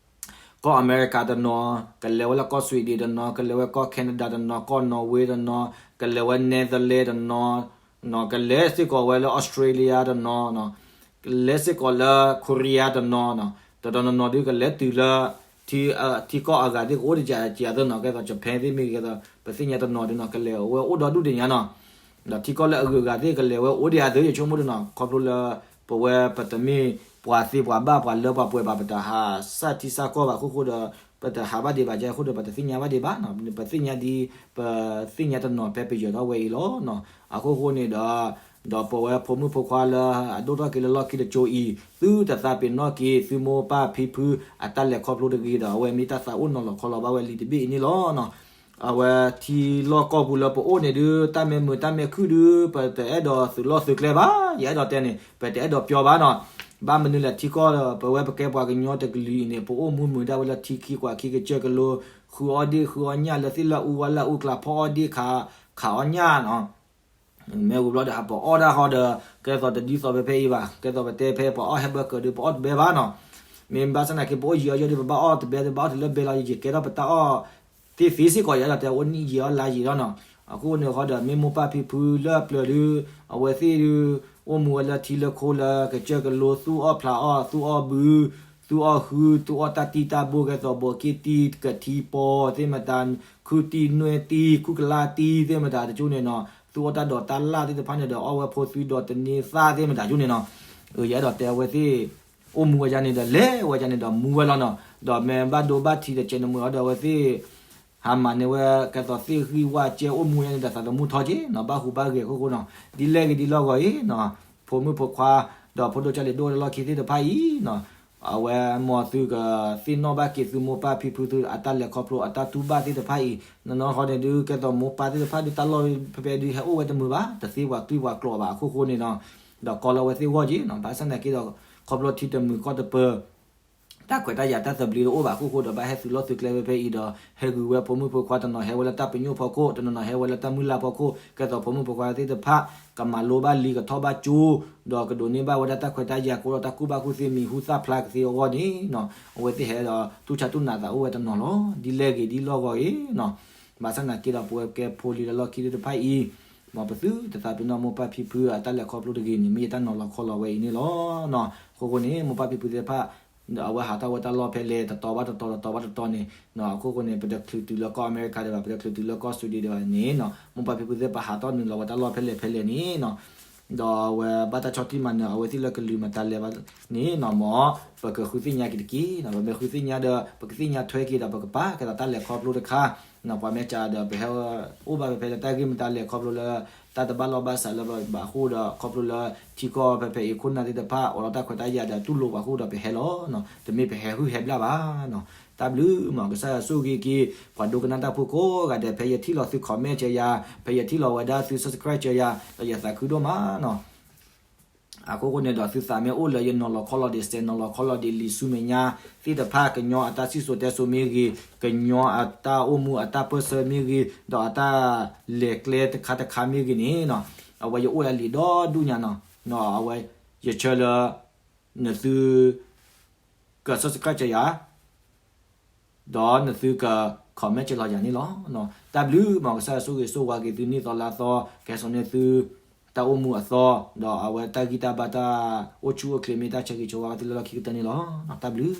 ကီၢ်အမဲရကၤတနီၤ, ကလဲၤဝဲလၢကီၢ် Sweden တနီၤ, ကလဲၤဝဲကီၢ် Canada တနီၤ, ကီၢ် Norway တနီၤ, ကလဲၤဝဲ Netherlands တနီၤ, ကလဲၤစ့ၢ်ကီးဝဲလၢ Australia တနီၤ, ကလဲၤစ့ၢ်ကီးလၢ Korea တနီၤ, တနီၤနီၤနီၤဒုးကလဲၤတုၤလၢ ထံကီၢ်အဂၤသ့ၣ်ကအိၣ်တကးကးသ့နီၤ, ကဲသိး Japan သ့ၣ်မ့ၢ်ဂ့ၤ ကဲသိး ပသ့ၣ်ညါတနီၤဒုးနီၤ ကလဲၤဝဲအိၣ်ဒီဒူၣ်ဒံးညါနီၤ. ဒီးထံကီၢ်လၢအဂုၤအဂၤသ့ၣ် ကလဲၤဝဲအိၣ်ဒံးအသၢ ယဆိကမိၣ်ဒုးနီၤ, ခီဖျိလၢ ပဝဲပတမ့ၢ်ပှၤသ့ပှၤဘၣ်ပှၤလၢပှၤပှဲၤဘၣ် ပတဟးစၢ်ထံစၢ်ကီၢ်ဘၣ်အခိၣ်ဃိဒီး ပတဟးဘၣ်ဒံးဘၣ်ကဲအဃိဒီး ပတသ့ၣ်ညါဘၣ်ဒံးဘၣ်နီၤ, ပသ့ၣ်ညါဒ် ပသ့ၣ်ညါတနီၤဖဲပယီၤထီၣ်ဝဲအံၤလီၤနီၤ. အခိၣ်ဃိန့ၣ်ဒီး ဒီးပဝဲဖိမုၣ်ဖိခွါလၢအဒိၣ်ထီၣ်က့ၤလၢလီၢ်ခံတကၠိအံၤ သုတသးပ့ၤနီၣ်က့ၤ သုမိၢ်ပၢ်ဖံဖုအတၢ်လဲၤခီဖျိတဂ့ၤဒီး အဝဲမ့ၢ်တၢ်သးအိၣ်နီၤလီၤခီလီၤဘၣ်ဝဲလံာ်တဘ့ၣ်အံၤန့ၣ်လီၤနီၤ. အဝဲထံလီၢ်ကီၢ်ပူၤလၢပအိၣ်န့ၣ်ဒုး တၢ်မ့ၢ်မုာ်တၢ်မ့ၢ်ခုၣ်ဒုး ပတအဲၣ်ဒိးသုးလီၢ်သုးကျဲဘၣ်, ယအဲၣ်ဒိးတဲန့ၣ် ပတအဲၣ်ဒိးပျီဘၣ်နီၤ. ဘၣ်မနုၤလဲၣ်ထံကီၢ်ဒီး ပဝဲပကဲပှၤကညီတကလုာ်အံၤန့ၣ် ပအိၣ်မူမုာ်ဒၣ်ဝဲလၢထံခံကွၢ်ခံကစၢၢ်ကလိ ဃုအီၣ်ဒ့ၣ်ဃုအီၣ်ညၣ်လၢသ့ၣ်လၢအူဝါလၢအူကျါ ဖီအီၣ်ဒ့ၣ်ခး ခးအီၣ်ညၣ်နီၤ. မ့ၢ်ဝံၤဘျီဒီး ဟးပအီၣ်တၢ်ဃီဒီး ကဲသိးတဒ်သိးဖဲဖဲအံၤဘၣ်, ကဲသိးပတဲဖဲပှၤအီၣ်ဟဲဘၢၣ်ကၢၤဒီး ပအီၣ်တဘဲဘၣ်နီၤ. မ့ၢ်ဘၣ်ဆၣ်သနာ်က့ ပအိၣ်ယံာ်အီၣ်ယီၣ်ဒီး ပဘၣ်အီၣ်တဘဲဒီး ဘၣ်အီၣ်တုၤလၢဘဲလီၤ ယကဲထီၣ်ပတၢ်အီၣ်သ့သ့စ့ၢ်ကီး ယအဲၣ်ဒိးတဲ အိၣ်နံၣ်ယံာ်အီၣ်လါယံာ်လီၤနီၤ. အဃိန့ၣ်ဃီဒီး မ့ၢ်မိၢ်ပၢ်ဖံဖုလၢအပျၢၤဒုး အဝဲသ့ၣ်ဒုး အိၣ်မူဝဲလၢထံလၢခိလၢကစၢၢ်ကလိ သူၣ်အီၣ်ဖျးအီၣ် သူၣ်အီၣ်ဘု သူၣ်အီၣ်ဃု သူၣ်အီၣ်တၢ်တံၢ်တၢ်ဘိ ကဲသိးဘိးက့ၣ်တံၢ် ကထံပီသ့ၣ်မတၤ ခုၣ်တံၢ်နွဲၣ်တံၢ် ခုၣ်ကလၢ်တံၢ်သ့ၣ်မတၤတကၠိန့ၣ်နီၤ. သူၣ်အီၣ်တၢ်ဒိးတၢ်လၣ်သ့ၣ်တဖၣ်န့ၣ်ဒီး အီၣ်ဝဲဖိသွံဒီးတန့ၢ်သၣ်သ့ၣ်မတၤကၠိန့ၣ်နီၤ. ယအဲၣ်ဒိးတဲအဝဲသ့ၣ် အိၣ်မူဝဲဒ်န့ၣ်ဒီး လဲၤဝဲဒ်န့ၣ်ဒီး မူဝဲလီၤနီၤ. ဒီးမ့ၢ်ဘၣ်ဒိဘၣ်ထံးဒီး ကဲနမုာ်အီၤဒီး အဝဲသ့ၣ် ဟးမၤန့ၢ်ဝဲ ကဲသိးသ့ၣ်ဂံၢ်ဝၣ်ကဲ အိၣ်မူဝဲဒ်န့ၣ်ဒီး သးသမူထီက့ၤနီၤ ဘၣ်ဟူးဘၣ်ဂဲၤအခိၣ်ဃိနီၤ. ဒ်လဲၣ်ဂ့ၤဒ်လဲၣ်ဂ့ၤအံၤနီၤ ဖိမုၣ်ဖိခွါ ဒီးဖိဒိၣ်ကၢ်လံၤဒိၣ်ဝဲလၢလီၢ်ခံသ့ၣ်တဖၣ်အံၤနီၤ အဝဲမ်သုကသ့ၣ်နီၣ်ဘၣ်က့ၤသုမိၢ်ပၢ်ဖံဖုသုအတၢ်လဲၤခီဖျိအတၢ်တူၢ်ဘၣ်သ့ၣ်တဖၣ်အံၤ နီၢ်နီၢ်ဃီန့ၣ်ဒုး ကဲသိးမိၢ်ပၢ်သ့ၣ်တဖၣ်ဒုး တၢ်လီၢ်ဖဲဖဲဒုး ဟဲအိၣ်ဝဲတမုာ်ဘၣ် တသ့ပှၤတွံၢ်ပှၤကျိးဘၣ်အခိၣ်ဃိန့ၣ်နီၤ. ဒီးကီလၢအဝဲသ့ၣ်ဂီၢ်က့ၤနီၤ ဘၣ်ဆၣ်သနာ်က့ဒီး ခီဖျိထံတမုာ်ကီၢ်တပၢၤ တၢ်ခွဲးတၢ်ယာ်တၢ်သဘျ့တအိၣ်ဘၣ်အခိၣ်ဃိဒီး ဘၣ်ဟဲသုးလီၢ်သုးကျဲဖဲဖဲအံၤဒီး ဟဲဂုာ်ဝဲဖိမုၣ်ဖိခွါ တနီၤဟဲဝဲလၢတၢ်ပညိၣ်ဖီခိၣ် တနီၤနီၤဟဲဝဲလၢတၢ်မုၢ်လၢ်ဖီခိၣ် ကဲသိးဖိမုၣ်ဖိခွါသ့ၣ်တဖၣ် ကမၤလိဘၣ်လံာ်ကထီၣ်ဘၣ်ကၠိ ဒီးကဒိးန့ၢ်ဘၣ်ဝဲဒၣ်တၢ်ခွဲးတၢ်ယာ် ကအိၣ်ဒီးတၢ်ကူၣ်ဘၣ်ကူၣ်သ့မံၤဟူသၣ်ဖျါကသ့အဂီၢ်န့ၣ်နီၤ အဝဲသ့ၣ်ဟဲဒီးသူၣ်ဆါသူၣ်နးသးအိၣ်ဝဲတနီၤလီၤ. ဒ်လဲၣ်ဂ့ၤဒ်လဲၣ်ဂ့ၤအံၤနီၤ ဘၣ်ဆၣ်သနာ်က့ဒီး ပဝဲကဲဖိလံၤလၢလီၢ်ခံသ့ၣ်တဖၣ်အံၤ မ်ပသုတသးပ့ၤနီၣ်မိၢ်ပၢ်ဖံဖုအတၢ်လဲၤခီဖျိတဂ့ၤန့ၣ် မ့ၢ်ယတၢ်နီၤလီၤခီလီၤဝဲအံၤန့ၣ်လီၤ. အခိၣ်ဃိန့ၣ် မိၢ်ပၢ်ဖံဖုသ့ၣ်တဖၣ် အဝဲဟးထီၣ်ဝဲတၢ်လီၢ်ဖဲလဲၣ် တတီၤဘၣ်တတီၤ တတီၤဘၣ်တတီၤန့ၣ် အခိၣ်ဃိန့ၣ် ပတချုးတုၤလၢကီၢ်အမဲရကၤဒံးဘၣ် ပတချုးတုၤလၢကီၢ်စူဒ့ဒံးဘၣ်န့ၣ်နီၤ မိၢ်ပၢ်ဖံဖုသ့ၣ်တဖၣ်ဟးထီၣ်နုာ်လီၤဝဲတၢ်လီၢ်ဖဲလဲၣ်ဖဲလဲၣ်န့ၣ်နီၤ ဒီးအဝဲဘၣ်တၢ်ဆီၣ်တံၢ်မၤနၢၤ အဝဲသ့ၣ်လၢကလုၢ်မတၤလဲၣ်ဘၣ်န့ၣ်နီၤ မ်ပကဃုသ့ၣ်ညါက့ၤတက့ၢ်နီၤ ပမ့ၢ်ဃုသ့ၣ်ညါဒီး ပကသ့ၣ်ညါထွဲက့ၤဒီး ပကပာ်ကဲဒီးတၢ်လဲၤခီဖျိတခါ ပှၤမဲာ်ကးဒီး ပဟဲအိၣ်ဘၣ်ဖဲဖဲလၢတၢ်ဂ့ၢ်မတၤလဲၣ် ခီဖျိလၢ တၢ်တဘၣ်လီၢ်ဘၣ်စးလၢဘၣ်အဃိဒီး ခီဖျိလၢ ထံကီၢ်ဖဲဖဲအံၤခိၣ်နၢ်သ့ၣ်တဖၣ် အိၣ်ဒီးတၢ်ခွဲးတၢ်ယာ်ဒီးတူၢ်လိာ်ပှၤအဃိဒီး ပဟဲလီၤနီၤ တမ့ၢ်ပဟဲဟုၣ်ဟဲဘျၣ်ဘၣ်နီၤ တၢ်ဘျုးမး ကစၢ်ယွၤဆိၣ်ဂ့ၤက့ၤ ပှၤဒိကနၣ်တၢ်ဖိကိးဂၤဒဲး ဖဲယထံၣ်လီၤသု comment ကဲယၤ ဖဲယထံၣ်လီၤဝဲဒၣ်သု subscribe ကဲယၤ ဒီးယသးခုဒိၣ်မးနီၤ အခိၣ်ဃိန့ၣ်ဒီး သုသးမ့ၢ်အိၣ်လၢယနီၤလီၤခီလီၤဒံး စဲးနီၤလီၤခီလီၤဒံးလံာ်ဆူမဲာ်ညါသ့ၣ်တဖၣ် ကညီအတၢ်စံၣ်စိၤတဲစိၤမ့ၢ်ဂ့ၤ, ကညီအတၢ်အိၣ်မူအတၢ်ပၢၢ်ဆၢမ့ၢ်ဂ့ၤ, ဒီးအတၢ်လဲၤကျဲတခါတခါမ့ၢ်ဂ့ၤန့ၣ်နီၤ, အဝဲယအိၣ်ဝဲလံာ်ဒီဒူၣ်ညါနီၤ, အဝဲယဆၢလၢ နသု က subscribe ကဲယၤ ဒီးနသုက comment ကဲလီၤယၤန့ၣ်လီၤ. တၢ်ဘျုးမး ကစၢ်ယွၤဆိၣ်ဂ့ၤဆိၣ်ဝါက့ၤသုနံၣ်သီလါသီ ကဟဲစိာ်န့ၢ်သု တၢ်အိၣ်မူအသီ ဒီးအဝဲတၢ်ဂံၢ်တၢ်ဘါတၢ်အိၣ်ဆူၣ်အိၣ်ချ့မ့ၢ်တၢ်ဆၢဂ့ၤဆၢဝါဘၣ်သုလၢလီၢ်ခံကတၢၢ်န့ၣ်လီၤ. တၢ်ဘျုး